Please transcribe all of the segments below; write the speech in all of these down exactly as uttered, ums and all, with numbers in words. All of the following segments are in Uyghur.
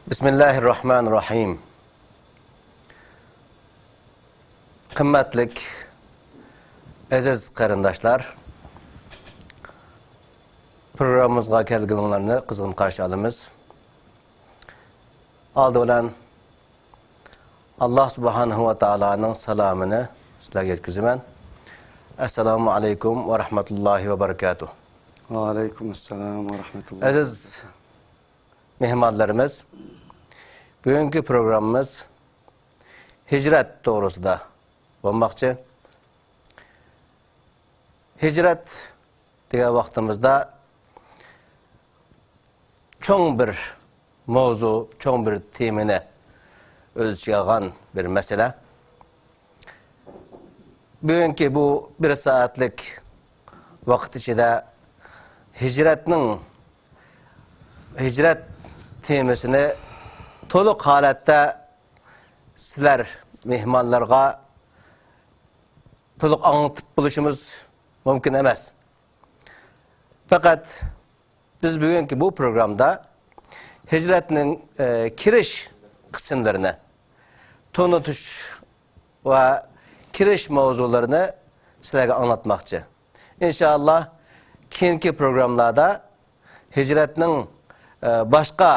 بىسمىللاھىررەھمانىررەھىم. قىممەتلىك ئەزىز قېرىنداشلار، پروگراممىمىزغا كەلگىنىڭلارنى قىزغىن قارشى ئالىمىز. ئالدى بىلەن، ئاللاھ سۇبھانەھۇ ۋە تائالانىڭ سالامىنى سىلەرگە يەتكۈزىمەن. ئەسسالامۇ ئەلەيكۇم ۋە رەھمەتۇللاھى ۋە بەرىكاتۇھ. ۋە ئەلەيكۇم ئەسسالام ۋە رەھمەتۇللاھى. ئەزىز مېھمانلىرىمىز، بۈگۈنكى پروگراممىمىز ھىجرەت توغرىسىدا بولماقچى. ھىجرەت دېگەن ۋاقتىمىزدا چوڭ بىر ماۋزۇ، چوڭ بىر تېمىنى ئۆز ئىچىگە ئالغان بىر مەسىلە. بۈگۈنكى بۇ بىر سائەتلىك ۋاقىت ئىچىدە ھىجرەتنىڭ، ھىجرەت تېمىسىنى تولۇق ھالەتتە سىلەر مېھمانلارغا تولۇق ئاڭلىتىپ بولۇشىمىز مۇمكىن ئەمەس. پەقەت بىز بۈگۈنكى بۇ پروگرامدا ھىجرەتنىڭ، ئە، كىرىش قىسىملىرىنى تونۇتۇش ۋە كىرىش ماۋزۇلىرىنى سىلەرگە ئاڭلاتماقچى. ئىنشائاللا، كېيىنكى پروگراملاردا ھىجرەتنىڭ، ئە، باشقا،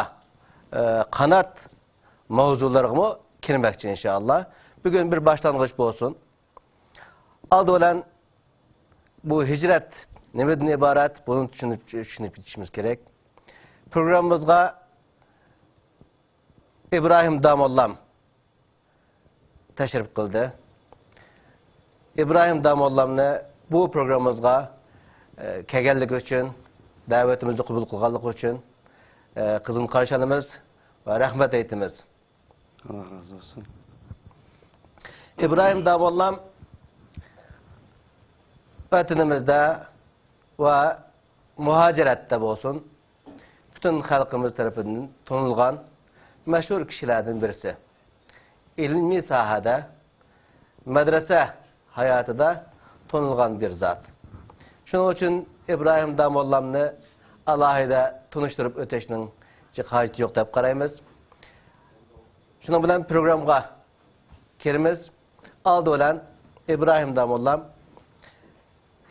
ئە، قانات ماۋزۇلىرىغىمۇ كىرمەكچى، ئىنشائاللا. بۈگۈن بىر باشلانغۇچ بولسۇن. ئالدى بىلەن بۇ ھىجرەت نېمىدىن ئىبارەت؟ بۇنى چۈشىنىپ، چۈشىنىپ كېتىشىمىز كېرەك. پروگراممىمىزغا ئىبراھىم داموللام تەشرىپ قىلدى. ئىبراھىم داموللامنى بۇ پروگراممىمىزغا، ئە، كەلگەنلىكى ئۈچۈن، دەۋىتىمىزنى قوبۇل قىلغانلىقى ئۈچۈن، ئە، قىزغىن قارشى ئالىمىز ۋە رەھمەت ئېيتىمىز. ئاللاھ رازى بولسۇن. ئىبراھىم داموللام ۋەتىنىمىزدە ۋە مۇھاجىرەتتە بولسۇن، پۈتۈن خەلقىمىز تەرىپىدىن تونۇلغان مەشھۇر كىشىلەردىن بىرسى. ئىلمىي ساھەدە، مەدرەسە ھاياتىدا تونۇلغان بىر زات. شۇنىڭ ئۈچۈن ئىبراھىم داموللامنى ئالاھىدە تونۇشتۇرۇپ ئۆتۈشنىڭ ھاجىتى يوق دەپ قارايمىز. شۇنىڭ بىلەن پروگراممىغا كىرىمىز. ئالدى بىلەن ئىبراھىم داموللام،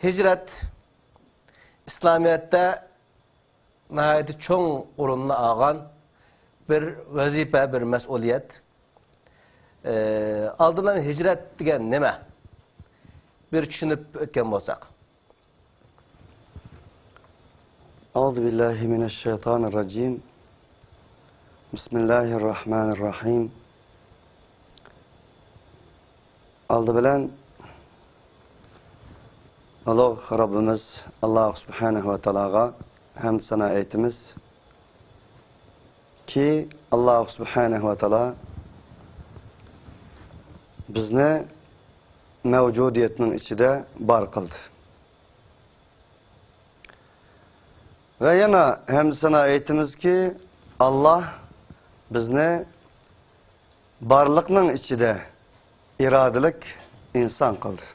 ھىجرەت ئىسلامىيەتتە ناھايىتى چوڭ ئورۇننى ئالغان بىر ۋەزىپە، بىر مەسئۇلىيەت. ئى، ئالدىن ھىجرەت دېگەن نېمە؟ بىر چۈشىنىپ ئۆتكەن بولساق. أعوذ بالله من الشيطان الرجيم. بسم الله الرحمن الرحيم. ئالدى بىلەن ئۇلۇغ رەببىمىز ئاللاھ سۇبھانەھۇ ۋە تائالاغا ھەمد سانا ئېيتىمىز كى، ئاللاھ سۇبھانەھۇ ۋە تائالا بىزنى مەۋجۇدىيەتنىڭ ئىچىدە بار قىلدى. ۋە يەنە ھەمد سانا ئېيتىمىزكى، ئاللاھ بىزنى بارلىقنىڭ ئىچىدە ئىرادىلىك ئىنسان قىلدى.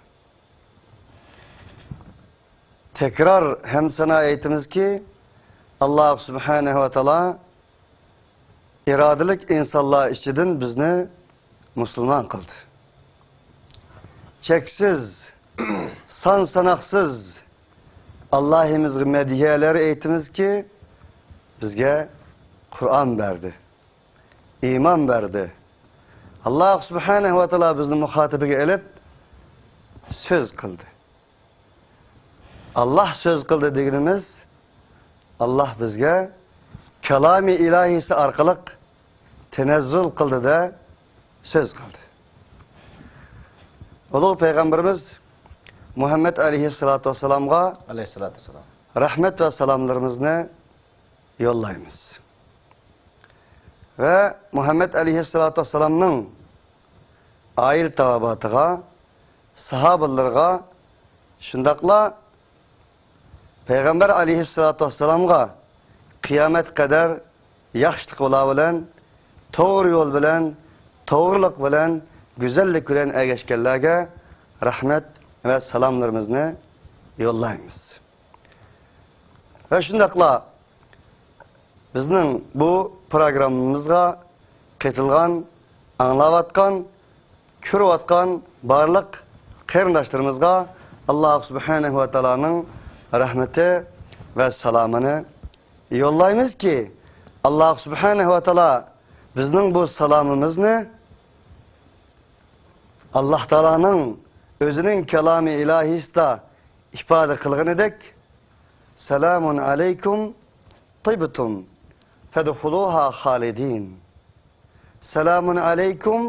تەكرار ھەمد سانا ئېيتىمىزكى، ئاللاھ سۇبھانەھۇ ۋە تائالا ئىرادىلىك ئىنسانلار ئىچىدىن بىزنى مۇسۇلمان قىلدى. چەكسىز، سان ساناقسىز ئاللاھىمىزغا مەدھىيەلەر ئېيتىمىزكى، بىزگە قۇرئان بەردى، ئىمان بەردى. ئاللاھ سۇبھانەھۇ ۋە تائالا بىزنى مۇخاتىپىگە ئېلىپ سۆز قىلدى. ئاللاھ سۆز قىلدى دېگىنىمىز، ئاللاھ بىزگە كالامى ئىلاھىسى ئارقىلىق تەنەززۇل قىلدى-دە، سۆز قىلدى. ئۇلۇغ پەيغەمبىرىمىز مۇھەممەد ئەلەيھىسسالاتۇ ۋەسسالامغا ئەلەيھىسسالاتۇ ۋەسسالام. رەھمەت ۋە سالاملىرىمىزنى يوللايمىز. ۋە مۇھەممەد ئەلەيھىسسالاتۇ ۋەسسالامنىڭ ئائىلە تاۋابىئاتىغا، ساھابىلىرىغا، شۇنداقلا پەيغەمبەر ئەلەيھىسسالاتۇ ۋەسسالامغا قىيامەتكە قەدەر ياخشىلىق بىلەن، توغرا يول بىلەن، توغرىلىق بىلەن، گۈزەللىك بىلەن ئەگەشكەنلەرگە رەھمەت ۋە سالاملىرىمىزنى يوللايمىز. ۋە شۇنداقلا بىزنىڭ بۇ پروگراممىمىزغا قېتىلغان، ئاڭلاۋاتقان، كۆرۈۋاتقان بارلىق قېرىنداشلىرىمىزغا ئاللاھ سۇبھانەھۇ ۋە تائالانىڭ رەھمىتى ۋە سالامىنى يوللايمىزكى، ئاللاھ سۇبھانەھۇ ۋە تائالا بىزنىڭ بۇ سالامىمىزنى ئاللاھ تائالانىڭ ئۆزىنىڭ كالامى ئىلاھىسىدا ئىپادە قىلغىنىدەك، سالامۇن ئەلەيكۇم، طبتم، فادخلوها خالدين. سالامۇن ئەلەيكۇم،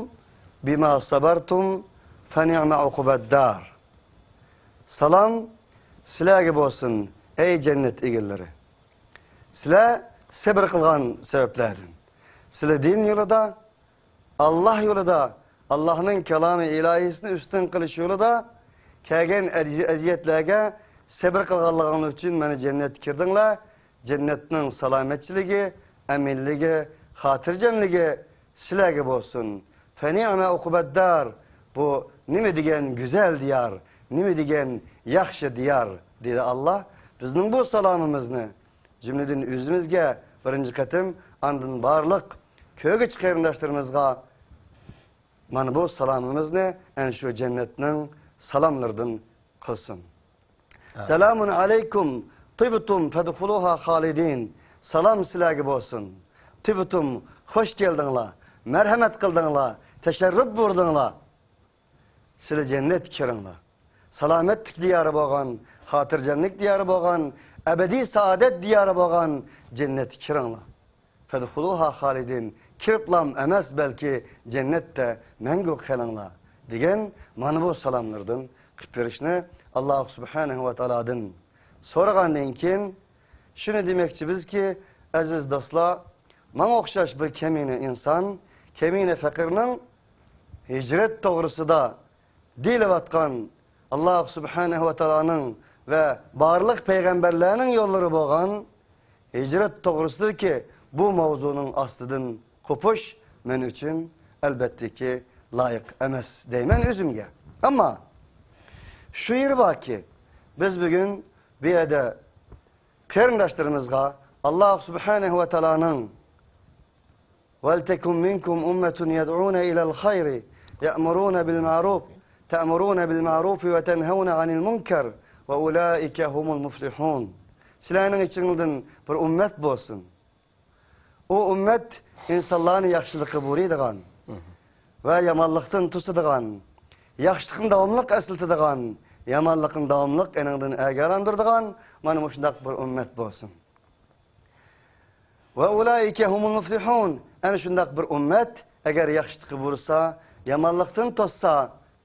بما صبرتم، فنعم عقبى الدار. سالام سىلەرگە بولسۇن، ئەي جەننەت ئىگىلىرى! سىلەر سەبرى قىلغان سەۋەبلەردىن، سىلەر دىن يولىدا، ئاللاھ يولىدا، ئاللاھنىڭ كالامى ئىلاھىسىنى ئۈستۈن قىلىش يولىدا كەلگەن ئەز-، ئەزىيەتلەرگە سەبرى قىلغانلىقىڭلار ئۈچۈن مانا جەننەتكە كىردىڭلار. جەننەتنىڭ سالامەتچىلىكى، ئەمىنلىكى، خاتىرجەملىكى سىلەرگە بولسۇن. فنعم عقبى الدار، بۇ نېمە دېگەن گۈزەل دىيار، نېمە دېگەن ياخشى دىيار، دېدى ئاللاھ. بىزنىڭ بۇ سالامىمىزنى جۈملىدىن ئۆزىمىزگە بىرىنچى قېتىم، ئاندىن بارلىق كۆرگۈچى قېرىنداشلىرىمىزغا مانا بۇ سالامىمىزنى ئەنە شۇ جەننەتنىڭ سالاملىرىدىن قىلسۇن. ئامىن. سالامۇن ئەلەيكۇم، طبتم فادخلوها خالدين. سالام سىلەرگە بولسۇن. طبتم، خوش كەلدىڭلار، مەرھەمەت قىلدىڭلار، تەشەررۇپ بۇيرۇدۇڭلار. سىلەر جەننەتكە كىرىڭلار. سالامەتلىك دىيارى بولغان، خاتىرجەملىك دىيارى بولغان، ئەبەدىي سائادەت دىيارى بولغان جەننەتكە كىرىڭلار. فادخلوها خالدين، كىرىپلام ئەمەس، بەلكى جەننەتتە مەڭگۈ قېلىڭلار، دېگەن مانا بۇ سالاملىرىدىن قىلىپ بېرىشنى ئاللاھ سۇبھانەھۇ ۋە تائالادىن سورىغاندىن كېيىن، شۇنى دېمەكچى بىزكى، ئەزىز دوستلار، ماڭا ئوخشاش بىر كەمىنە ئىنسان، كەمىنە پەقىرنىڭ ھىجرەت توغرىسىدا دېيىلىۋاتقان ئاللاھ سۇبھانەھۇ ۋە تائالانىڭ ۋە بارلىق پەيغەمبەرلەرنىڭ يوللىرى بولغان ھىجرەت توغرىسىدىكى بۇ ماۋزۇنىڭ ئاستىدىن قوپۇش مەن ئۈچۈن، ئەلۋەتتىكى، لايىق ئەمەس دەيمەن ئۆزۈمگە. ئەمما شۇ يېرى باركى، بىز بۈگۈن بۇ يەردە قېرىنداشلىرىمىزغا ئاللاھ سۇبھانەھۇ ۋە تائالانىڭ ولتكن منكم أمة يدعون إلى الخير يأمرون بالمعروف تأمرون بالمعروف وتنهون عن المنكر وأولئك هم المفلحون. سىلەرنىڭ ئىچىڭلاردىن بىر ئۈممەت بولسۇن. ئۇ ئۈممەت ئىنسانلارنى ياخشىلىققا بۇيرۇيدىغان ۋە يامانلىقتىن توسىدىغان، ياخشىلىقنى داۋاملىق ئەسلىتىدىغان، يامانلىقنى داۋاملىق ئېنىڭدىن ئەگەرلەندۈرىدىغان مانا مۇشۇنداق بىر ئۈممەت بولسۇن. وأولئك هم المفلحون. ئەنە شۇنداق بىر ئۈممەت، ئەگەر ياخشىلىققا بۇيرۇسا، يامانلىقتىن توسسا،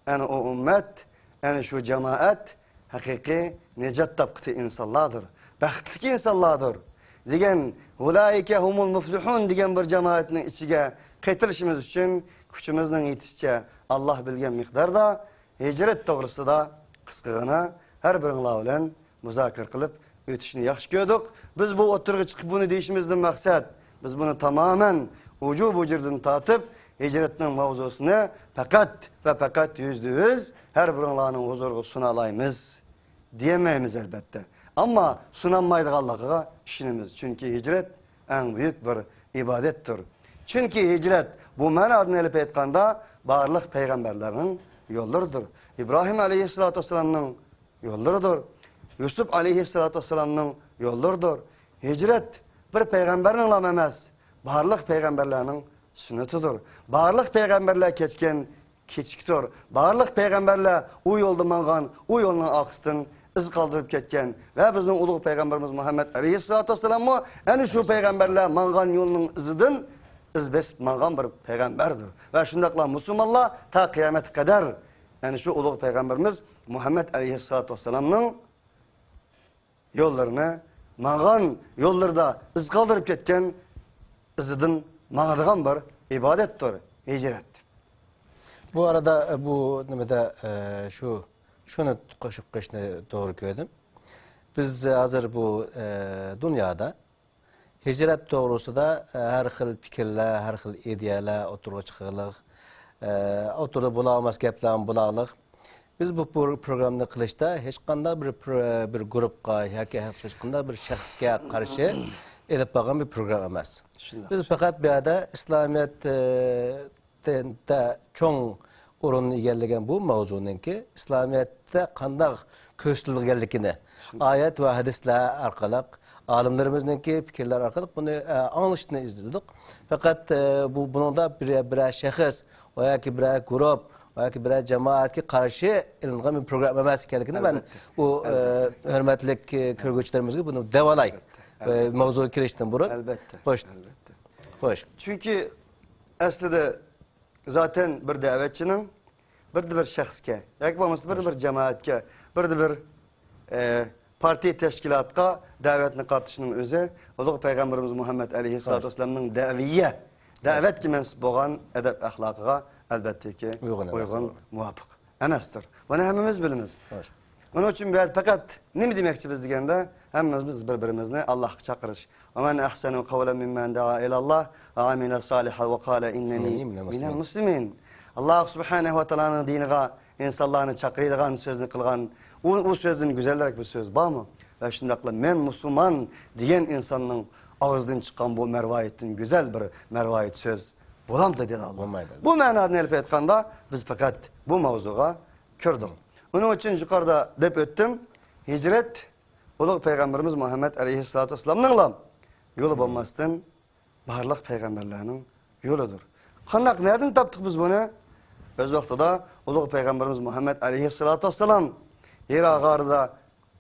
ئەنە ئۇ ئۈممەت، ئەنە شۇ جامائەت ھەقىقىي نىجات تاپقۇچى ئىنسانلاردۇر، بەختلىك ئىنسانلاردۇر، دېگەن، أولئك هم المفلحون دېگەن بىر جامائەتنىڭ ئىچىگە قېتىلىشىمىز ئۈچۈن كۈچىمىزنىڭ يېتىشىچە، ئاللاھ بىلگەن مىقداردا ھىجرەت توغرىسىدا قىسقىغىنا ھەر بىرىڭلار بىلەن مۇزاكىرە قىلىپ ئۆتۈشنى ياخشى كۆردۇق. بىز بۇ ئوتتۇرىغا چىقىپ بۇنى دېيىشىمىزدىن مەقسەت، بىز بۇنى تامامەن ئۇجۇ-بۇجۇردىن تارتىپ، ھىجرەتنىڭ ماۋزۇسىنى پەقەت ۋە پەقەت يۈزدە يۈز ھەر بىرىڭلارنىڭ ھۇزۇرىغا سۇنالايمىز دېيەلمەيمىز، ئەلۋەتتە. ئەمما سۇنالمايدىغانلىقىغا ئىشىنىمىز. چۈنكى ھىجرەت ئەڭ بۈيۈك بىر ئىبادەتتۇر. چۈنكى ھىجرەت، بۇ مەنادىن ئېلىپ ئېيتقاندا، بارلىق پەيغەمبەرلەرنىڭ يوللىرىدۇر. ئىبراھىم ئەلەيھىسسالاتۇ ۋەسسالامنىڭ يوللىرىدۇر. يۈسۈپ ئەلەيھىسسالاتۇ ۋەسسالامنىڭ يوللىرىدۇر. ھىجرەت بىر پەيغەمبەرنىڭلام ئەمەس، بارلىق پەيغەمبەرلەرنىڭ سۈننىتىدۇر. بارلىق پەيغەمبەرلەر كەچكەن كېچىكتۇر. بارلىق پەيغەمبەرلەر ئۇ يولدا ماڭغان، ئۇ يولنىڭ ئارقىسىدىن ئىز قالدۇرۇپ كەتكەن ۋە بىزنىڭ ئۇلۇغ پەيغەمبىرىمىز مۇھەممەد ئەلەيھىسسالاتۇ ۋەسسالاممۇ ئەنە شۇ پەيغەمبەرلەر ماڭغان يولنىڭ ئىزىدىن ئىز بېسىپ ماڭغان بىر پەيغەمبەردۇر. ۋە شۇنداقلا مۇسۇلمانلار تا قىيامەتكە قەدەر ئەنە شۇ ئۇلۇغ پەيغەمبىرىمىز مۇھەممەد ئەلەيھىسسالاتۇ ۋەسسالامنىڭ يوللىرىنى، ماڭغان يوللىرىدا ئىز قالدۇرۇپ كەتكەن ئىزىدىن ماڭىدىغان بىر ئىبادەتتۇر ھىجرەت. بۇ ئارىدا، ئە، بۇ نېمىدە، ئە، شۇ، شۇنى قوشۇپ قويۇشنى توغرا كۆردۈم. بىز ھازىر بۇ، ئە، دۇنيادا ھىجرەت توغرىسىدا، ئە، ھەر خىل پىكىرلەر، ھەر خىل ئىدىيەلەر ئوتتۇرىغا چىقىرىلىق، ئە، ئوتتۇرىدا بولالماس گەپلەرمۇ بولالىق. بىز بۇ پرو-، پروگراممىنى قىلىشتا ھېچقانداق بىر پرو-، بىر گۇرۇپقا ياكى ھېچقانداق بىر شەخسكە قارشى ئېلىپ بارغان بىر پروگرامما ئەمەس. شۇنداق. بىز پەقەت بۇ يەردە ئىسلامىيەت، ئە، تە-، تە-، چوڭ ئورۇننى ئىگىلىگەن بۇ ماۋزۇنىڭكى ئىسلامىيەتتە قانداق كۆرسىتىلگەنلىكىنى شۇنداق. ئايەت ۋە ھەدىسلەر ئارقىلىق، ئالىملىرىمىزنىڭكى پىكىرلىرى ئارقىلىق بۇنى، ئە، ئاڭلىشىشنى ئىزدىدۇق. پەقەت، ئە، بۇ، بۇنىڭدا بىرەر، بىرەر شەخس ۋە ياكى بىرەر گۇرۇپ ۋە ياكى بىرەر جامائەتكە قارشى ئېلىنغان بىر پروگرامما ئەمەس ئىكەنلىكىنى مەن ئەلۋەتتە. بۇ، ئە، ئەلۋەتتە. ھۆرمەتلىك، ئە، كۆرگۈچىلىرىمىزگە بۇنى دەۋالاي. ئەلۋەتتە. ئە، ئەلۋەتتە. ماۋزۇغا كىرىشتىن بۇرۇن. ئەلۋەتتە. خوش. ئەلۋەتتە. خوش. چۈنكى ئەسلىدە زاتەن بىر دەۋەتچىنىڭ بىردە بىر شەخسكە ياكى بولمىسا بىردە بىر جامائەتكە، بىردە بىر، ئە، پارتىيە تەشكىلاتقا دەۋەتنى قارىتىشنىڭ ئۆزى ئۇلۇغ پەيغەمبىرىمىز مۇھەممەد ئەلەيھىسسالاتۇ ۋەسسالامنىڭ دەۋىيە، دەۋەتكە مەنسۇپ بولغان ئەدەپ ئەخلاقىغا ئەلۋەتتىكى ئۇيغۇن ئەمەس. ئۇيغۇن، مۇۋاپىق ئەمەستۇر. بۇنى ھەممىمىز بىلىمىز. خوش. ئۇنىڭ ئۈچۈن بۇ يەردە پەقەت نېمە دېمەكچى بىز دېگەندە، ھەممىمىز بىر-بىرىمىزنى ئاللاھقا چاقىرىش. ومن أحسن قولا ممن دعا إلى الله وعمل صالحا وقال إنني من المسلمين. ئاللاھ سۇبھانەھۇ ۋە تائالانىڭ دىنىغا ئىنسانلارنى چاقىرىدىغان سۆزنى قىلغان، ئۇ، ئۇ سۆزدىن گۈزەلرەك بىر سۆز بارمۇ؟ ۋە شۇنداقلا مەن مۇسۇلمان دېگەن ئىنساننىڭ ئاغزىدىن چىققان بۇ مەرۋايىتتىن گۈزەل بىر مەرۋايىت سۆز بولامدۇ دېدى ئاللاھ. بولمايدۇ. بۇ مەنادىن ئېلىپ ئېيتقاندا، بىز پەقەت بۇ ماۋزۇغا كىردۇق. ئۇنىڭ ئۈچۈن يۇقىرىدا دەپ ئۆتتۈم، ھىجرەت ئۇلۇغ پەيغەمبىرىمىز مۇھەممەد ئەلەيھىسسالاتۇ ۋەسسالامنىڭلا يولى بولماستىن، بارلىق پەيغەمبەرلەرنىڭ يولىدۇر. قانداق، نەدىن تاپتۇق بىز بۇنى؟ ئۆز ۋاقتىدا ئۇلۇغ پەيغەمبىرىمىز مۇھەممەد ئەلەيھىسسالاتۇ ۋەسسالام ھىرا غارىدا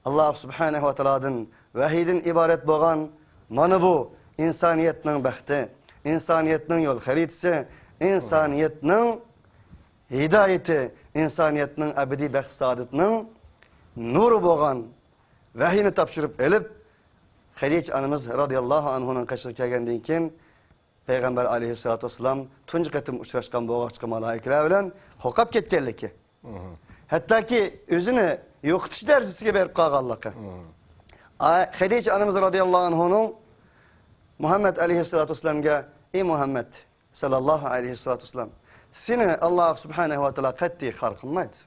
ئاللاھ سۇبھانەھۇ ۋە تائالادىن ۋەھىيدىن ئىبارەت بولغان مانا بۇ ئىنسانىيەتنىڭ بەختى، ئىنسانىيەتنىڭ يول خەرىتىسى، ئىنسانىيەتنىڭ ھىدايىتى، ئىنسانىيەتنىڭ ئەبەدىي بەخت سائادىتىنىڭ نۇرى بولغان ۋەھىينى تاپشۇرۇپ ئېلىپ، خەدىچە ئانىمىز رازىياللاھۇ ئەنھۇنىڭ قېشىغا كەلگەندىن كېيىن، پەيغەمبەر ئەلەيھىسسالاتۇ ۋەسسالام تۇنجى قېتىم ئۇچراشقان بولغاچقا مالائىكىلەر بىلەن قورقۇپ كەتكەنلىكى. ھەتتاكى ئۆزىنى يوقىتىش دەرىجىسىگە بېرىپ قالغانلىقى. ئا-، خەدىچە ئانىمىز رازىياللاھۇ ئەنھۇنىڭ مۇھەممەد ئەلەيھىسسالاتۇ ۋەسسالامغا، ئى مۇھەممەد ساللاللاھۇ ئەلەيھىسسالاتۇ ۋەسسالام، سېنى ئاللاھ سۇبھانەھۇ ۋە تائالا قەتئىي خار قىلمايدۇ.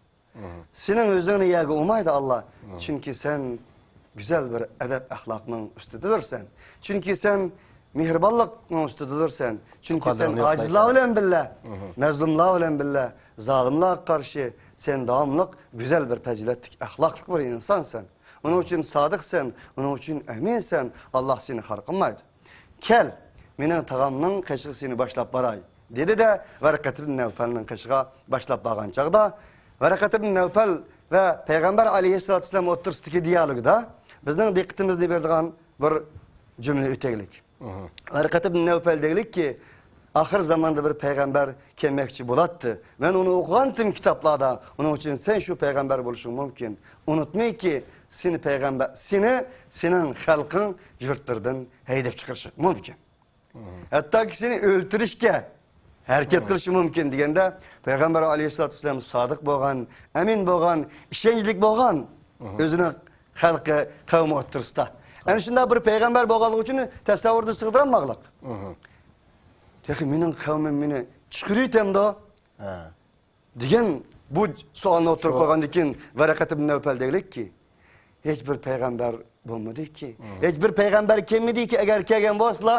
سېنىڭ ئۆزۈڭنى يەرگە ئۇرمايدۇ ئاللاھ. چۈنكى سەن گۈزەل بىر ئەدەپ-ئەخلاقنىڭ ئۈستىدىدۇرسەن. چۈنكى سەن مېھرىبانلىقنىڭ ئۈستىدىدۇرسەن. چۈنكى سەن ئاجىزلار بىلەن بىللە، مەزلۇملار بىلەن بىللە، زالىملارغا قارشى سەن داۋاملىق گۈزەل بىر پەزىلەتلىك، ئەخلاقلىق بىر ئىنسانسەن. ئۇنىڭ ئۈچۈن سادىقسەن، ئۇنىڭ ئۈچۈن ئەمىنسەن، ئاللاھ سېنى خار قىلمايدۇ. كەل، مېنىڭ تاغامنىڭ قېشىغا سېنى باشلاپ باراي، دېدى-دە، ۋەرەقەت ئىبن نەۋپەلنىڭ قېشىغا باشلاپ بارغان چاغدا، ۋەرەقەت ئىبن نەۋپەل ۋە پەيغەمبەر ئەلەيھىسسالاتۇ ۋەسسالام ئوتتۇرىسىدىكى دىئالوگدا بىزنىڭ دىققىتىمىزنى بېرىدىغان بىر جۈملە ئۆتەيلىك. ۋەرەقەت ئىبن نەۋپەل دەيلىككى، ئاخىر زاماندا بىر پەيغەمبەر كەلمەكچى بولاتتى. مەن ئۇنى ئوقۇغانتىم كىتابلاردا. ئۇنىڭ ئۈچۈن سەن شۇ پەيغەمبەر بولۇشۇڭ مۇمكىن. ئۇنتۇمىغىنكى، سېنى پەيغەمبەر، سېنى سېنىڭ خەلقىڭ يۇرتلىرىدىن ھەيدەپ چىقىرىشى مۇمكىن. ھەتتاكى سېنى ئۆلتۈرۈشكە ھەرىكەت قىلىشى مۇمكىن دېگەندە، پەيغەمبەر ئەلەيھىسسالاتۇ ۋەسسالام سادىق بولغان، ئەمىن بولغان، ئىشەنچلىك بولغان ئۆزىنىڭ خەلقى، قەۋمى ئوتتۇرىسىدا. ئەنە شۇنداق بىر پەيغەمبەر بولغانلىقى ئۈچۈن تەسەۋۋۇردا سىغدۇرالماغلىق. تېخى مېنىڭ قەۋمىم مېنى چىقىرىۋېتەمدۇ؟ دېگەن بۇ سوئالنى ئوتتۇرىغا قويغاندىن كېيىن، ۋەرەقەت ئىبن نەۋپەل دەيلىككى، ھېچ بىر پەيغەمبەر بولمىدىكى، ھېچ بىر پەيغەمبەر كەلمىدىكى، ئەگەر كەلگەن بولسىلا،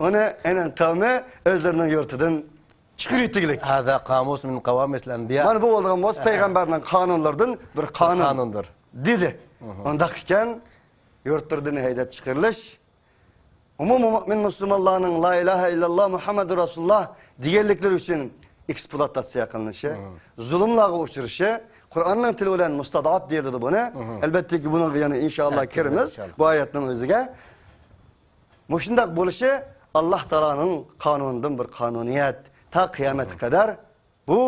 ئۇنى ئەنە قەۋمى ئۆزلىرىنىڭ يۇرتىدىن چىقىرىۋېتىگلىك. هذا قاموس من قواميس الأنبياء. مانا بۇ بولىدىغان بولسا پەيغەمبەرنىڭ قانۇنلىرىدىن بىر قانۇن، قانۇندۇر، دېدى. ئۇنداق ئىكەن، يۇرتلىرىدىن ھەيدەپ چىقىرىلىش، ئومۇمىي مۆمىن مۇسۇلمانلارنىڭ لا ئىلاھە ئىللاللا مۇھەممەدۇر رەسۇلۇللا دېگەنلىكلىرى ئۈچۈن ئېكسپلۇئاتاتسىيە قىلىنىشى، زۇلۇملارغا ئۇچرىشى، قۇرئاننىڭ تىلى بىلەن مۇستەزئەپ دېيىلىدۇ بۇنى. ئەلۋەتتىكى، بۇنىڭغا يەنە ئىنشائاللا كىرىمىز، بۇ ئايەتنىڭ ئۆزىگە. مۇشۇنداق بولۇشى ئاللا تائالانىڭ قانۇنىدىن بىر قانۇنىيەت. تا قىيامەتكە قەدەر بۇ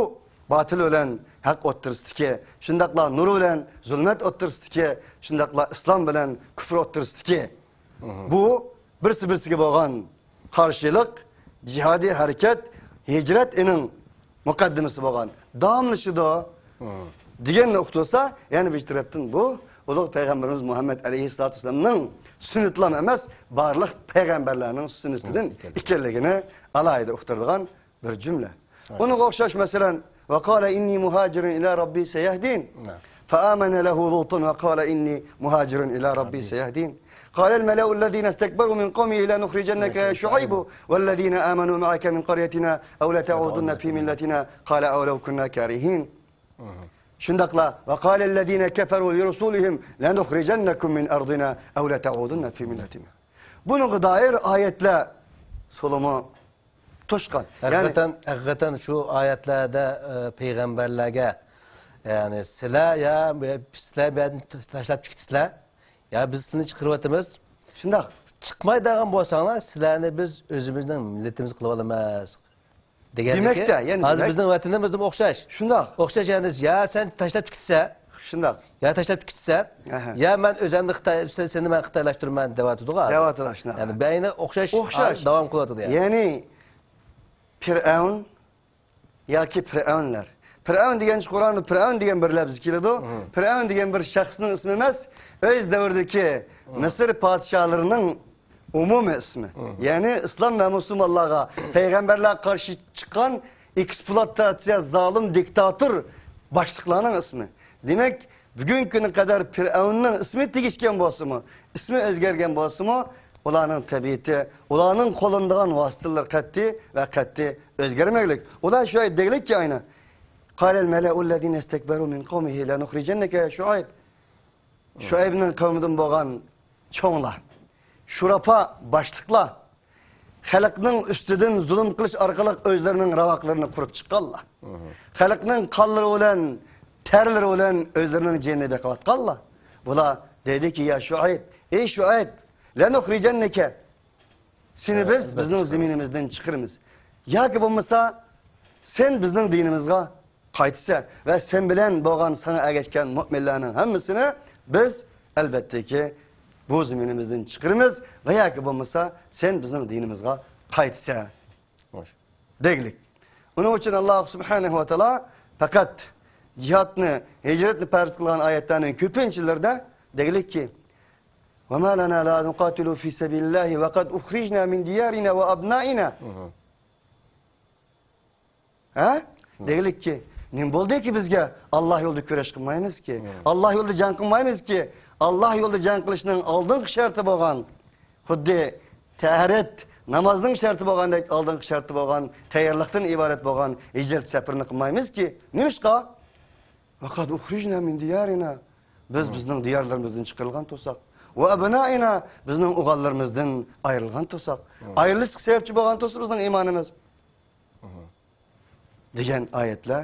باتىل بىلەن ھەق ئوتتۇرىسىدىكى، شۇنداقلا نۇر بىلەن زۇلمەت ئوتتۇرىسىدىكى، شۇنداقلا ئىسلام بىلەن كۇفر ئوتتۇرىسىدىكى بۇ بىرسى-بىرسىگە بولغان قارشىلىق، جىھادىي ھەرىكەت، ھىجرەت ئېنىڭ مۇقەددىمىسى بولغان، داۋاملىشىدۇ دېگەننى ئۇقتۇرسا، يەنە بىر تەرەپتىن بۇ ئۇلۇغ پەيغەمبىرىمىز مۇھەممەد ئەلەيھىسسالاتۇ ۋەسسالامنىڭ سۈننىتىلا ئەمەس، بارلىق پەيغەمبەرلەرنىڭ سۈننىتىدىن ئىكەنلىكىنى ئالاھىدە ئۇقتۇرىدىغان بىر جۈملە. ئۇنىڭغا ئوخشاش، مەسىلەن، وقال إني مهاجر إلى ربي سيهدين. فآمن له لوط وقال إني مهاجر إلى ربي سيهدين. قال الملأ الذين استكبروا من قومه لنخرجنك يا شعيب والذين آمنوا معك من قريتنا أو لتعودن في ملتنا قال أولو كنا كارهين. شۇنداقلا، وقال الذين كفروا لرسلهم لنخرجنكم من أرضنا أو لتعودن في ملتنا. بۇنىڭغا دائىر ئايەتلەر تولىمۇ توشقان. يەنى ھەقىقەتەن، ھەقىقەتەن شۇ ئايەتلەردە، ئە، پەيغەمبەرلەرگە، يەنى سىلەر يا سىلەر بۇ يەردىن تاشلاپ كېتىسىلەر، يا بىز سىلەرنى چىقىرىۋاتىمىز. شۇنداق. چىقمايدىغان بولساڭلار، سىلەرنى بىز ئۆزىمىزنىڭ مىللىتىمىز قىلىۋالىمىز. دېگەندىكى، دېمەكتە، يەنى ھازىر دېمەك بىزنىڭ ۋەتىنىمىزدىمۇ ئوخشاش. شۇنداق. ئوخشاش، يەنى يا سەن تاشلاپ كېتىسەن. شۇنداق. يا تاشلاپ كېتىسەن. ئەھە. يا مەن ئۆزۈمنى خىتاي، سېنى مەن خىتايلاشتۇرىمەن دەۋاتىدىغۇ ھازىر. دەۋاتىدۇ، شۇنداق. يەنى بەينى ئوخشاش، ئوخشاش. داۋام قىلىۋاتىدۇ يەنى. يەنى پىرئەۋن ياكى پىرئەۋنلەر. پىرئەۋن دېگەنچە قۇرئاندا پىرئەۋن دېگەن بىر لەپز كېلىدۇ. پىرئەۋن دېگەن بىر شەخسنىڭ ئىسمى ئەمەس، ئۆز دەۋرىدىكى مىسىر پادىشاھلىرىنىڭ ئومۇمىي ئىسمى. يەنى ئىسلام ۋە مۇسۇلمانلارغا، پەيغەمبەرلەرگە قارشى چىققان ئېكسپلۇئاتاتسىيە، زالىم، دىكتاتور باشلىقلارنىڭ ئىسمى. دېمەك، بۈگۈنكى كۈنگە قەدەر پىرئەۋننىڭ ئىسمى تېگىشكەن بولسىمۇ، ئىسمى ئۆزگەرگەن بولسىمۇ، ئۇلارنىڭ تەبىئىتى، ئۇلارنىڭ قوللىنىدىغان ۋاسىتىلىرى قەتئىي ۋە قەتئىي ئۆزگەرمەكلىك. ئۇلار شۇ ئايەت دېگىلىككى ئاينى. قال الملأ الذين استكبروا من قومه لنخرجنك يا شعيب. شۇئەيبنىڭ قەۋمىدىن بولغان چوڭلار، شۇرافا باشلىقلار، خەلقنىڭ ئۈستىدىن زۇلۇم قىلىش ئارقىلىق ئۆزلىرىنىڭ راۋاقلىرىنى قۇرۇپ چىققانلار. خەلقنىڭ قانلىرى بىلەن، تەرلىرى بىلەن ئۆزلىرىنىڭ جېنىنى بېقىۋاتقانلار. بۇلار دەيدىكى، يا شۇئەيب، ئەي شۇئەيب، لەنۇخرىجەننەكە، سېنى بىز بىزنىڭ زېمىنىمىزدىن چىقىرىمىز. ياكى بولمىسا، سەن بىزنىڭ دىنىمىزغا قايتىسەن ۋە سەن بىلەن بولغان ساڭا ئەگەشكەن مۆمىنلەرنىڭ ھەممىسىنى بىز، ئەلۋەتتىكى، بۇ زېمىنىمىزدىن چىقىرىمىز ۋە ياكى بولمىسا، سەن بىزنىڭ دىنىمىزغا قايتىسەن. خوش. دېگىلىك. ئۇنىڭ ئۈچۈن ئاللا سۇبھانەھۇ ۋە تائالا پەقەت جىھادنى، ھىجرەتنى پەرز قىلغان ئايەتلەرنىڭ كۆپىنچىلىرىدە دېگىلىككى، وما لنا لا نقاتل في سبيل الله وقد أخرجنا من ديارنا وأبنائنا. ھە؟ دېگىلىككى، نېمە بولدىكى بىزگە؟ ئاللا يولىدا كۈرەش قىلمايمىزكى؟ ئاللا يولىدا جەڭ قىلمايمىزكى؟ ئاللا يولىدا جەڭ قىلىشنىڭ ئالدىنقى شەرتى بولغان، خۇددى تەھارەت، نامازنىڭ شەرتى بولغاندەك، ئالدىنقى شەرتى بولغان تەييارلىقتىن ئىبارەت بولغان ھىجرەت سەپىرىنى قىلمايمىزكى؟ نېمىشقا؟ وقد أخرجنا من ديارنا. بىز بىزنىڭ دىيارلىرىمىزدىن چىقىرىلغان تۇرساق. وأبنائنا، بىزنىڭ ئوغۇللىرىمىزدىن ئايرىلغان تۇرساق. ئايرىلىشقا سەۋەبچى بولغان تۇرسا بىزنىڭ ئىمانىمىز. دېگەن ئايەتلەر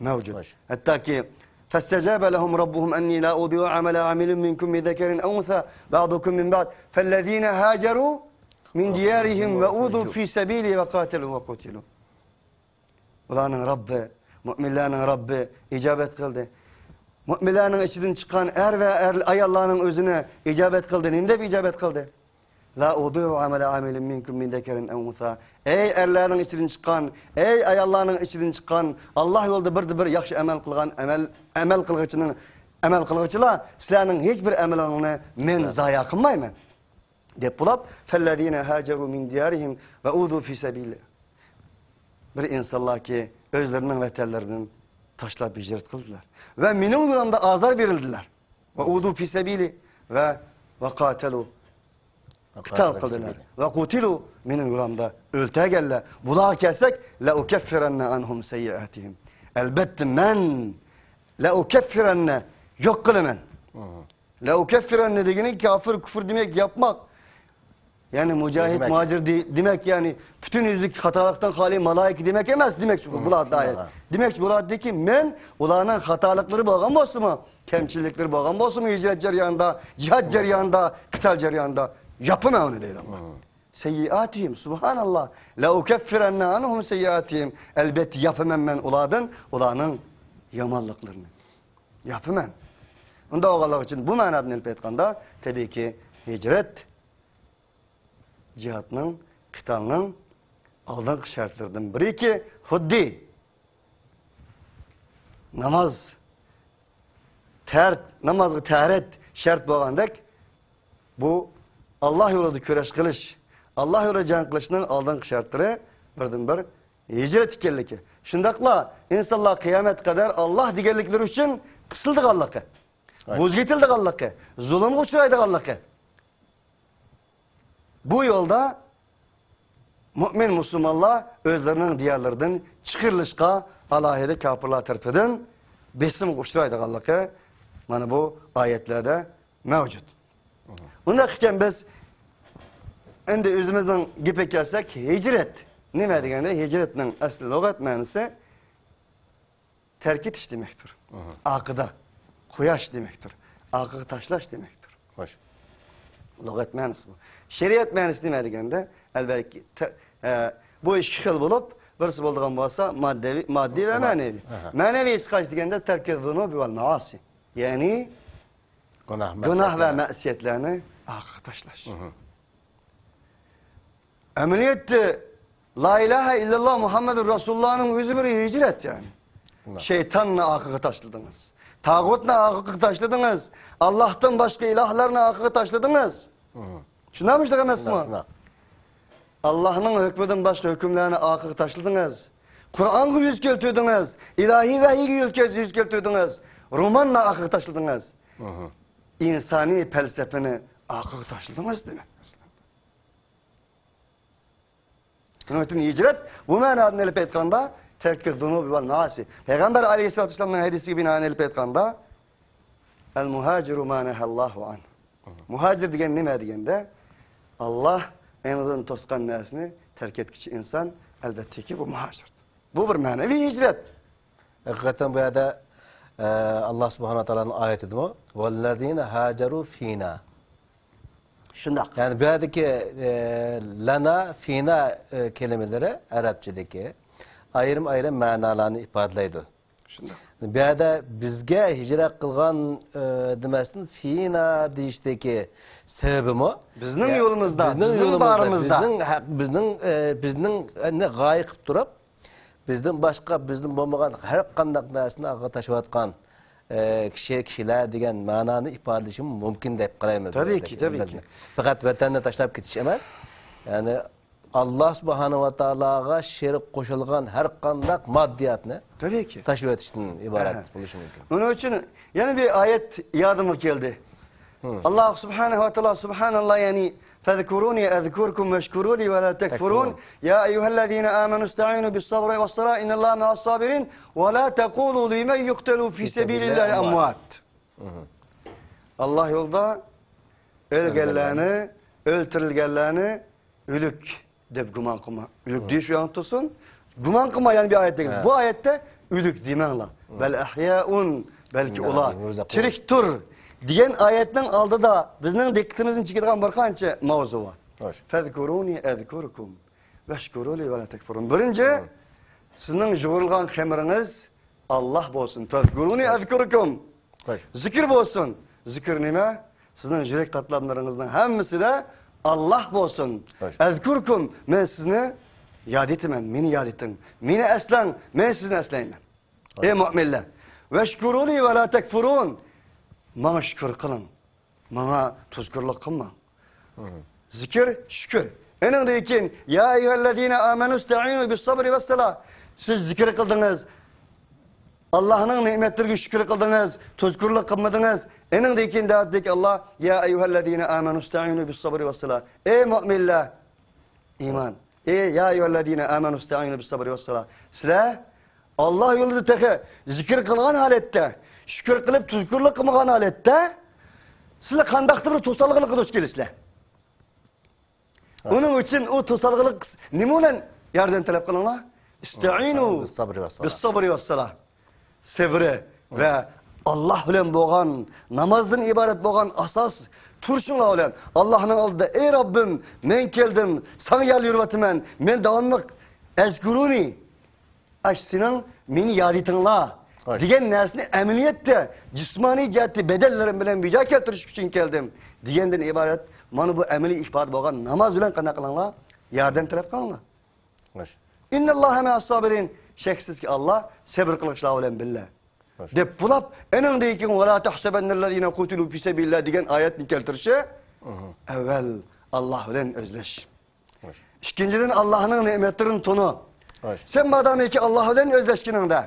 مەۋجۇت. خوش. ھەتتاكى، فاستجاب لهم ربهم أني لا أضيع عمل عامل منكم من ذكر أو أنثى بعضكم من بعض فالذين هاجروا من ديارهم وأوذوا في سبيلي وقاتلوا وقتلوا. ئۇلارنىڭ رەببى، مۆمىنلەرنىڭ رەببى ئىجابەت قىلدى. مۆمىنلەرنىڭ ئىچىدىن چىققان ئەر ۋە ئەر، ئاياللارنىڭ ئۆزىنى ئىجابەت قىلدى. نېمە دەپ ئىجابەت قىلدى؟ لا أضيع عمل عامل منكم من ذكر أو أنثى. ئەي ئەرلەرنىڭ ئىچىدىن چىققان، ئەي ئاياللارنىڭ ئىچىدىن چىققان، ئاللا يولىدا بىردە بىر ياخشى ئەمەل قىلغان ئەمەل، ئەمەل قىلغۇچىنىڭ، ئەمەل قىلغۇچىلار، سىلەرنىڭ ھېچ بىر ئەمىلىڭلارنى مەن زايە قىلمايمەن. دەپ بولۇپ، فالذين هاجروا من ديارهم وأوذوا في سبيلي. بىر ئىنسانلاركى ئۆزلىرىنىڭ ۋەتەنلىرىدىن تاشلاپ ھىجرەت قىلدىلار. ۋە مېنىڭ يولۇمدا ئازار بېرىلدىلەر. وأوذوا في سبيلي ۋە وقاتلوا. قىتال قىلدىلار. وقتلوا، مېنىڭ يولۇمدا ئۆلتۈرگەنلەر. بۇلارغا كەلسەك، لأكفرن عنهم سيئاتهم. ئەلبەتتە مەن، لأكفرن، يوق قىلىمەن. لأكفرن دېگىنى كافىر، كۇفر دېمەك ياپماق. يەنى مۇجاھىد، مۇھاجىر دېمەك، يەنى پۈتۈن يۈزلۈك خاتالىقتىن خالىي مالايىكە دېمەك ئەمەس، دېمەكچى بۇ ئايەت. دېمەكچى بۇ ئايەتتىكى مەن ئۇلارنىڭ خاتالىقلىرى بولغان بولسىمۇ، كەمچىلىكلىرى بولغان بولسىمۇ، ھىجرەت جەريانىدا، جىھاد جەريانىدا، قىتال جەريانىدا ياپىمەن ئۇنى دەيدۇ. سيئاتهم، سبحاناللا. لأكفرن عنهم سيئاتهم. ئەلبەتتە ياپىمەن مەن ئۇلاردىن ئۇلارنىڭ يامانلىقلىرىنى. ياپىمەن. ئۇنداق بولغانلىقى ئۈچۈن بۇ مەنادىن ئېلىپ ئېيتقاندا، تەبىئىيكى، ھىجرەت جىھادنىڭ، قىتالنىڭ ئالدىنقى شەرتلىرىدىن بىرىكى، خۇددى ناماز تەر-، نامازغا تەھارەت شەرت بولغاندەك، بۇ ئاللا يولىدا كۈرەش قىلىش، ئاللا يولىدا جەڭ قىلىشنىڭ ئالدىنقى شەرتلىرى بىردىنبىر ھىجرەت ئىكەنلىكى. شۇنداقلا ئىنسانلار قىيامەتكە قەدەر ئاللا دېگەنلىكلىرى ئۈچۈن قىسىلىدىغانلىقى، بوزۇپ كېتىلىدىغانلىقى، زۇلۇمغا ئۇچرايدىغانلىقى. بۇ يولدا مۇئمىن مۇسۇلمانلار ئۆزلىرىنىڭ دىيارلىرىدىن چىقىرىلىشقا ئالاھىدە كاپىرلار تەرىپىدىن بېسىمغا ئۇچرايدىغانلىقى مانا بۇ ئايەتلەردە مەۋجۇت. ئۇنداق ئىكەن، بىز ئەمدى ئۆزىمىزنىڭ گېپىگە كەلسەك، ھىجرەت نېمە دېگەندە، ھىجرەتنىڭ ئەسلى لۇغەت مەنىسى تەرك ئېتىش دېمەكتۇر. ئارقىدا قوياش دېمەكتۇر. ئارقىغا تاشلاش دېمەكتۇر. خوش. لۇغەت مەنىسى بۇ. شەرىئەت مەنىسى نېمە دېگەندە، ئەلۋەتتە، تە-، ئە، بۇ ئىككى خىل بولۇپ، بىرسى بولىدىغان بولسا ماددىي، ماددىي ۋە مەنىۋى. مەنىۋىسى قايسى دېگەندە، تەركى زۇنۇبى ۋەل مەئاسى. يەنى گۇناھ، گۇناھ ۋە مەسىيەتلەرنى ئارقىغا تاشلاش. ئەمەلىيەتتە لا ئىلاھە ئىللاللا مۇھەممەدۇر رەسۇلۇللانىڭ ئۆزى بىر ھىجرەت، يەنى. شەيتاننى ئارقىغا تاشلىدىڭىز. تاغۇتنى ئارقىغا تاشلىدىڭىز. ئاللاھتىن باشقا ئىلاھلارنى ئارقىغا تاشلىدىڭىز. شۇنداقمۇ، شۇنداق ئەمەسمۇ؟ ئاللاھنىڭ ھۆكمىدىن باشقا ھۆكۈملەرنى ئارقىغا تاشلىدىڭىز. قۇرئانغا يۈز كەلتۈردىڭىز. ئىلاھىي ۋەھىيگە يۈز كەل-، يۈز كەلتۈردىڭىز. روماننى ئارقىغا تاشلىدىڭىز. ئىنسانىي پەلسەپىنى ئارقىغا تاشلىدىڭىز دېمەك. شۇنىڭ ئۈچۈن ھىجرەت بۇ مەنادىن ئېلىپ ئېيتقاندا، تەركى زۇنۇبى ۋەل مەئاسى. پەيغەمبەر ئەلەيھىسسالاتۇ ۋەسسالامنىڭ ھەدىسىگە بىنائەن ئېلىپ ئېيتقاندا، ئەل مۇھاجىرۇ ما نەھەللاھۇ ئەنھ. مۇھاجىر دېگەن نېمە دېگەندە، ئاللاھ ئېڭىدىن توسقان نەرسىنى تەرك ئەتكۈچى ئىنسان، ئەلۋەتتىكى، بۇ مۇھاجىر. بۇ بىر مەنىۋى ھىجرەت. ھەقىقەتەن بۇ يەردە، ئە، ئاللاھ سۇبھانەھۇ ۋە تائالانىڭ ئايىتىدىمۇ، ۋەللەزىنە ھاجەرۇ فىنا. شۇنداق. يەنى بۇ يەردىكى، ئە، لەنا، فىنا، ئە، كەلىمىلىرى ئەرەبچىدىكى ئايرىم-ئايرىم مەنالارنى ئىپادىلەيدۇ. شۇنداق. بۇ يەردە بىزگە ھىجرەت قىلغان، ئە، دېمەستىن، فىنا دېيىشتىكى سەۋەبىمۇ، بىزنىڭ يولىمىزدا، بىزنىڭ بارىمىزدا، بىزنىڭ ھەق، بىزنىڭ، ئە، بىزنىڭ، ئە، غايە قىلىپ تۇرۇپ، بىزدىن باشقا، بىزدىن بولمىغان ھەر قانداق نەرسىنى ئارقىغا تاشلاۋاتقان، ئە، كىشى، كىشىلەر دېگەن مەنانى ئىپادىلىشىمۇ مۇمكىن دەپ قارايمەن. تەبىئىيكى، تەبىئىيكى. پەقەت ۋەتەننى تاشلاپ كېتىش ئەمەس، يەنى ئاللاھ سۇبھانەھۇ ۋە تائالاغا شېرىك قوشۇلغان ھەر قانداق ماددىياتنى، تەبىئىيكى، تاشلىۋېتىشتىن ئىبارەت بولۇشى مۇمكىن. ئۇنىڭ ئۈچۈن يەنە بىر ئايەت يادىمغا كەلدى. ئاللاھ سۇبھانەھۇ ۋە تائالا، سۇبھانەللاھ، يەنى، فەزكۇرۇنى ئەزكۇركۇم ۋەشكۇرۇلى ۋە لا تەكفۇرۇن. يا ئەييۇھەللەزىنە ئامەنۇ ئىستەئىنۇ بىسسەبرى ۋەسسەلاھ، ئىننەللاھە مەئەسسابىرىن، ۋە لا تەقۇلۇ لىمەن يۇقتەلۇ فى سەبىلىللاھى ئەمۋات. ئاللاھ يولىدا ئۆلگەنلەرنى، ئۆلتۈرۈلگەنلەرنى ئۆلۈك دەپ گۇمان قىلما. ئۆلۈك دېيىش ئۇ ياقتا تۇرسۇن. گۇمان قىلما، يەنە بىر ئايەتتە كەلگەن. بۇ ئايەتتە ئۆلۈك دېمەڭلار. بەل ئەھيائۇن، بەلكى ئۇلار تىرىكتۇر دېگەن ئايەتنىڭ ئالدىدا بىزنىڭ دىققىتىمىزنى چېكىدىغان بىر قانچە ماۋزۇ بار. فەزكۇرۇنى ئەزكۇركۇم ۋەشكۇرۇلى ۋە لا تەكفۇرۇن. بىرىنچى، سىزنىڭ يۇغۇرۇلغان خېمىرىڭىز ئاللاھ بولسۇن. فەزكۇرۇنى ئەزكۇركۇم. زىكىر بولسۇن. زىكىر نېمە؟ سىزنىڭ يۈرەك قاتلاملىرىڭىزنىڭ ھەممىسىدە ئاللاھ بولسۇن. ئەزكۇركۇم، مەن سىزنى ياد ئېتىمەن، مېنى ياد ئېتىڭ، مېنى ئەسلەڭ، مەن سىزنى ئەسلەيمەن. ئەي مۆمىنلەر! ۋەشكۇرۇلى ۋە لا تەكفۇرۇن. ماڭا شۈكۈر قىلىڭ، ماڭا تۇزكورلۇق قىلماڭ. زىكىر، شۈكۈر. ئېنىڭدىن كېيىن، يا ئەييۇھەللەزىنە ئامەنۇ ئىستەئىنۇ بىسسەبرى ۋەسسەلاھ. سىز زىكىر قىلدىڭىز، ئاللاھنىڭ نېمەتلىرىگە شۈكۈر قىلدىڭىز، تۇزكورلۇق قىلمىدىڭىز. ئېنىڭدىن كېيىن دەۋەتتىكى ئاللاھ، يا ئەييۇھەللەزىنە ئامەنۇ ئىستەئىنۇ بىسسەبرى ۋەسسالاھ. ئەي مۆمىنلەر، ئىمان. ئەي، يا ئەييۇھەللەزىنە ئامەنۇ ئىستەئىنۇ بىسسەبرى ۋەسسالاھ. سىلەر ئاللاھ يولىدا تېخى زىكىر قىلغان ھالەتتە، شۈكۈر قىلىپ تۇزكورلۇق قىلمىغان ھالەتتە، سىلەر قانداقتۇر بىر توسالغۇلۇققا دۇچ كېلىسىلەر. ئۇنىڭ ئۈچۈن ئۇ توسالغۇلۇق نېمە بىلەن ياردەم تەلەپ قىلىڭلار؟ ئىستەئىنۇ بىسسەبرى ۋەسسالاھ. سەبرى ۋە ئاللاھ بىلەن بولغان، نامازدىن ئىبارەت بولغان ئاساس تۇرۇشۇڭلار بىلەن ئاللاھنىڭ ئالدىدا، ئەي رەببىم، مەن كەلدىم، ساڭا يالۋۇرۇۋاتىمەن، مەن داۋاملىق ئەزكۇرۇنى، ئاش سېنىڭ مېنى ياد ئېتىڭلار دېگەن نەرسىنى ئەمەلىيەتتە جىسمانىي جەھەتتە بەدەنلىرىم بىلەن بىجا كەلتۈرۈش ئۈچۈن كەلدىم دېگەندىن ئىبارەت مانا بۇ ئەمەلىي ئىپادە بولغان ناماز بىلەن قانداق قىلىڭلار؟ ياردەم تەلەپ قىلىڭلار. ئىننەللاھە مەئەسسابىرىن، شەكسىزكى، ئاللاھ سەبرى قىلغۇچىلار بىلەن بىللە. دەپ بولاپ، ئېنىڭدىن كېيىن، ۋەلا تەھسەبەننەللەزىنە قۇتىلۇ فى سەبىلىللاھ دېگەن ئايەتنى كەلتۈرۈشى، ئەۋۋەل ئاللاھ بىلەن ئۆزلەش. ئىككىنچىدىن، ئاللاھنىڭ نېمەتلىرىنى تونۇ. سەن مادامىكى ئاللاھ بىلەن ئۆزلەشكىنىڭدە،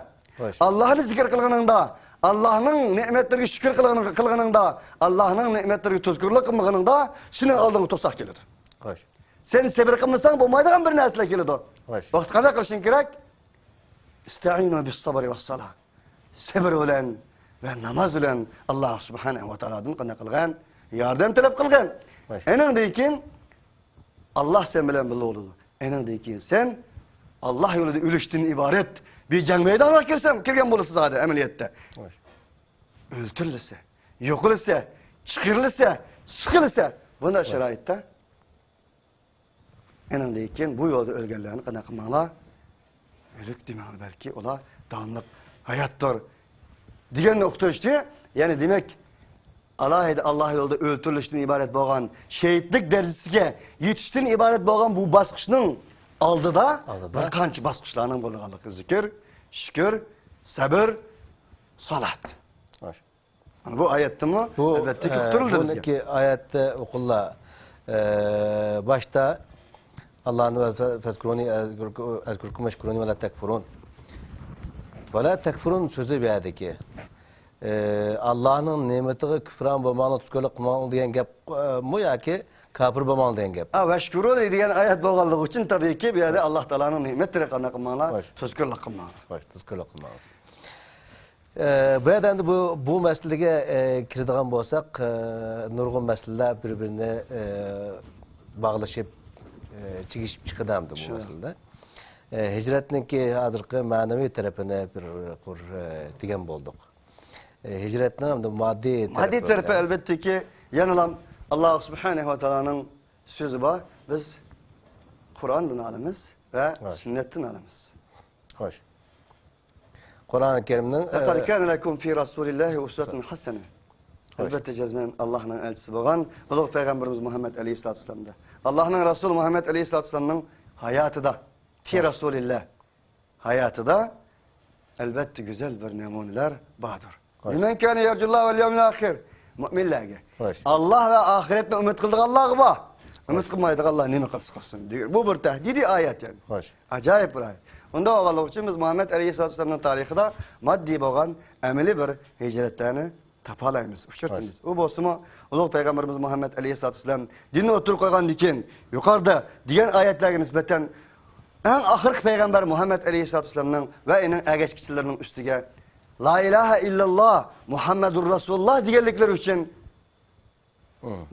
ئاللاھنى زىكىر قىلغىنىڭدا، ئاللاھنىڭ نېمەتلىرىگە شۈكۈر قىلغىنىڭ-، قىلغىنىڭدا، ئاللاھنىڭ نېمەتلىرىگە تۇزكورلۇق قىلمىغىنىڭدا، سېنىڭ ئالدىڭغا توساق كېلىدۇ. خوش. سەن سەۋر قىلمىساڭ بولمايدىغان بىر نەرسىلەر كېلىدۇ. خوش. ۋاقىتتا قانداق قىلىشىڭ كېرەك؟ ئىستەئىنۇ بىس سەبرى ۋەس سالا. سەۋر بىلەن ۋە ناماز بىلەن ئاللا سۇبھانەھۇ ۋە تائالادىن قانداق قىلغان؟ ياردەم تەلەپ قىلغان. خوش. ئېنىڭدىن كېيىن ئاللا سەن بىلەن بىللە بولىدۇ. ئېنىڭدىن كېيىن سەن ئاللا يولىدا ئۆلۈشتىن ئىبارەت بىر جەڭ مەيدانىغا كىرسەڭ، كىرگەن بولىسىز زادى ئەمەلىيەتتە. خوش. ئۆلتۈرۈلسە، يوقىلسا، چىقىرىلسا، سىقىلسا، بۇنداق شارائىتتا ئېنىڭدىن كېيىن بۇ يولدا ئۆلگەنلەرنى قانداق قىلماڭلار؟ ئۆلۈك دېمەڭلار، بەلكى ئۇلار داۋاملىق ھاياتتۇر دېگەننى ئۇقتۇرۇشتى. يەنى دېمەك، ئالاھىدە ئاللا يولىدا ئۆلتۈرۈلۈشتىن ئىبارەت بولغان شېھىتلىك دەرىجىسىگە يېتىشتىن ئىبارەت بولغان بۇ باسقۇچنىڭ ئالدىدا، ئالدىدا بىر قانچە باسقۇچلارنىڭ بولىدىغانلىقى زىكىر، شۈكۈر، سەبر، سالات. خوش. مانا بۇ ئايەتتىمۇ بۇ، ئەلۋەتتىكى ئە، ئۇقتۇرۇلدى بىزگە. بۇنىڭكى ئايەتتە ئوقۇللا، ئە، باشتا ئاللانى ۋە فە-، فەزكۇرۇنى ئەزكۇركۇم ۋەشكۇرۇنى ۋە لا تەكفۇرۇن. ۋە لا تەكفۇرۇن سۆزى بۇ يەردىكى. ئە، ئاللانىڭ نېمىتىغا كۇفران بولماڭلار، تۇزكورلۇق قىلماڭلار دېگەن گەپمۇ ياكى كاپىر بولماڭلار دېگەن گەپ؟ ھە، ۋەشكۇرۇنى دېگەن ئايەت بولغانلىقى ئۈچۈن تەبىئىيكى بۇ يەردە ئاللا تائالانىڭ نېمەتلىرىگە قانداق قىلماڭلار، خوش. تۇزكورلۇق قىلماڭلار. خوش، تۇزكورلۇق قىلماڭلار. ئە، بۇ يەردە ئەمدى بۇ، بۇ مەسىلىگە، ئە، كىرىدىغان بولساق، ئە، نۇرغۇن مەسىلىلەر بىر-بىرىنى، ئە، باغلىشىپ، ئە، چىگىشىپ چىقىدۇ ئەمدى بۇ مەسىلىدە. ئە، ھىجرەتنىڭكى ھازىرقى مەنىۋى تەرىپىنى بىر قۇر، ئە، دېگەن بولدۇق. ئە، ھىجرەتنىڭ ئەمدى ماددىي ماددىي تەرىپى تەرىپى ئەلۋەتتىكى يەنىلا ئاللا سۇبھانەھۇ ۋە تائالانىڭ سۆزى بار. بىز قۇرئاندىن ئالىمىز ۋە سۈننەتتىن ئالىمىز. خوش. قۇرئان كەرىمنىڭ، لەقەد ئە، كانە لەكۇم فى رەسۇلىللاھى ئۇسۋەتۇن ھەسەنە. خوش. ئەلۋەتتە، جەزمەن ئاللانىڭ ئەلچىسى بولغان ئۇلۇغ پەيغەمبىرىمىز مۇھەممەد ئەلەيھىسسالاتۇ ۋەسسالامدا، ئاللانىڭ رەسۇلى مۇھەممەد ئەلەيھىسسالاتۇ ۋەسسالامنىڭ ھاياتىدا، فى رەسۇلىللا ھاياتىدا ئەلۋەتتە گۈزەل بىر نەمۇنىلەر باردۇر. خوش. لىمەن كانە يەرجۇللاھە ۋەل يەۋمىل ئاخىر. مۆمىنلەرگە. خوش. ئاللا ۋە ئاخىرەتنى ئۈمىد قىلىدىغانلارغا بار. ئۈمىد قىلمايدىغانلار نېمە قىلسا قىلسۇن. دېگەن. بۇ بىر تەھدىدىي ئايەت يەنى. خوش. ئاجايىپ بىر ئايەت. ئۇنداق بولغانلىقى ئۈچۈن بىز مۇھەممەد ئەلەيھىسسالاتۇ ۋەسسالامنىڭ تارىخىدا ماددىي بولغان ئەمەلىي بىر ھىجرەتلەرنى تاپالايمىز، ئۇچرىتىمىز. خوش. ئۇ بولسىمۇ ئۇلۇغ پەيغەمبىرىمىز مۇھەممەد ئەلەيھىسسالاتۇ ۋەسسالام دىننى ئوتتۇرىغا قويغاندىن كېيىن يۇقىرىدا دېگەن ئايەتلەرگە نىسبەتەن ئەڭ ئاخىرقى پەيغەمبەر مۇھەممەد ئەلەيھىسسالاتۇ ۋەسسالامنىڭ ۋە ئېنىڭ ئەگەشكۈچىلىرىنىڭ ئۈستىگە لا ئىلاھە ئىللاللا مۇھەممەدۇر رەسۇلۇللا دېگەنلىكلىرى ئۈچۈن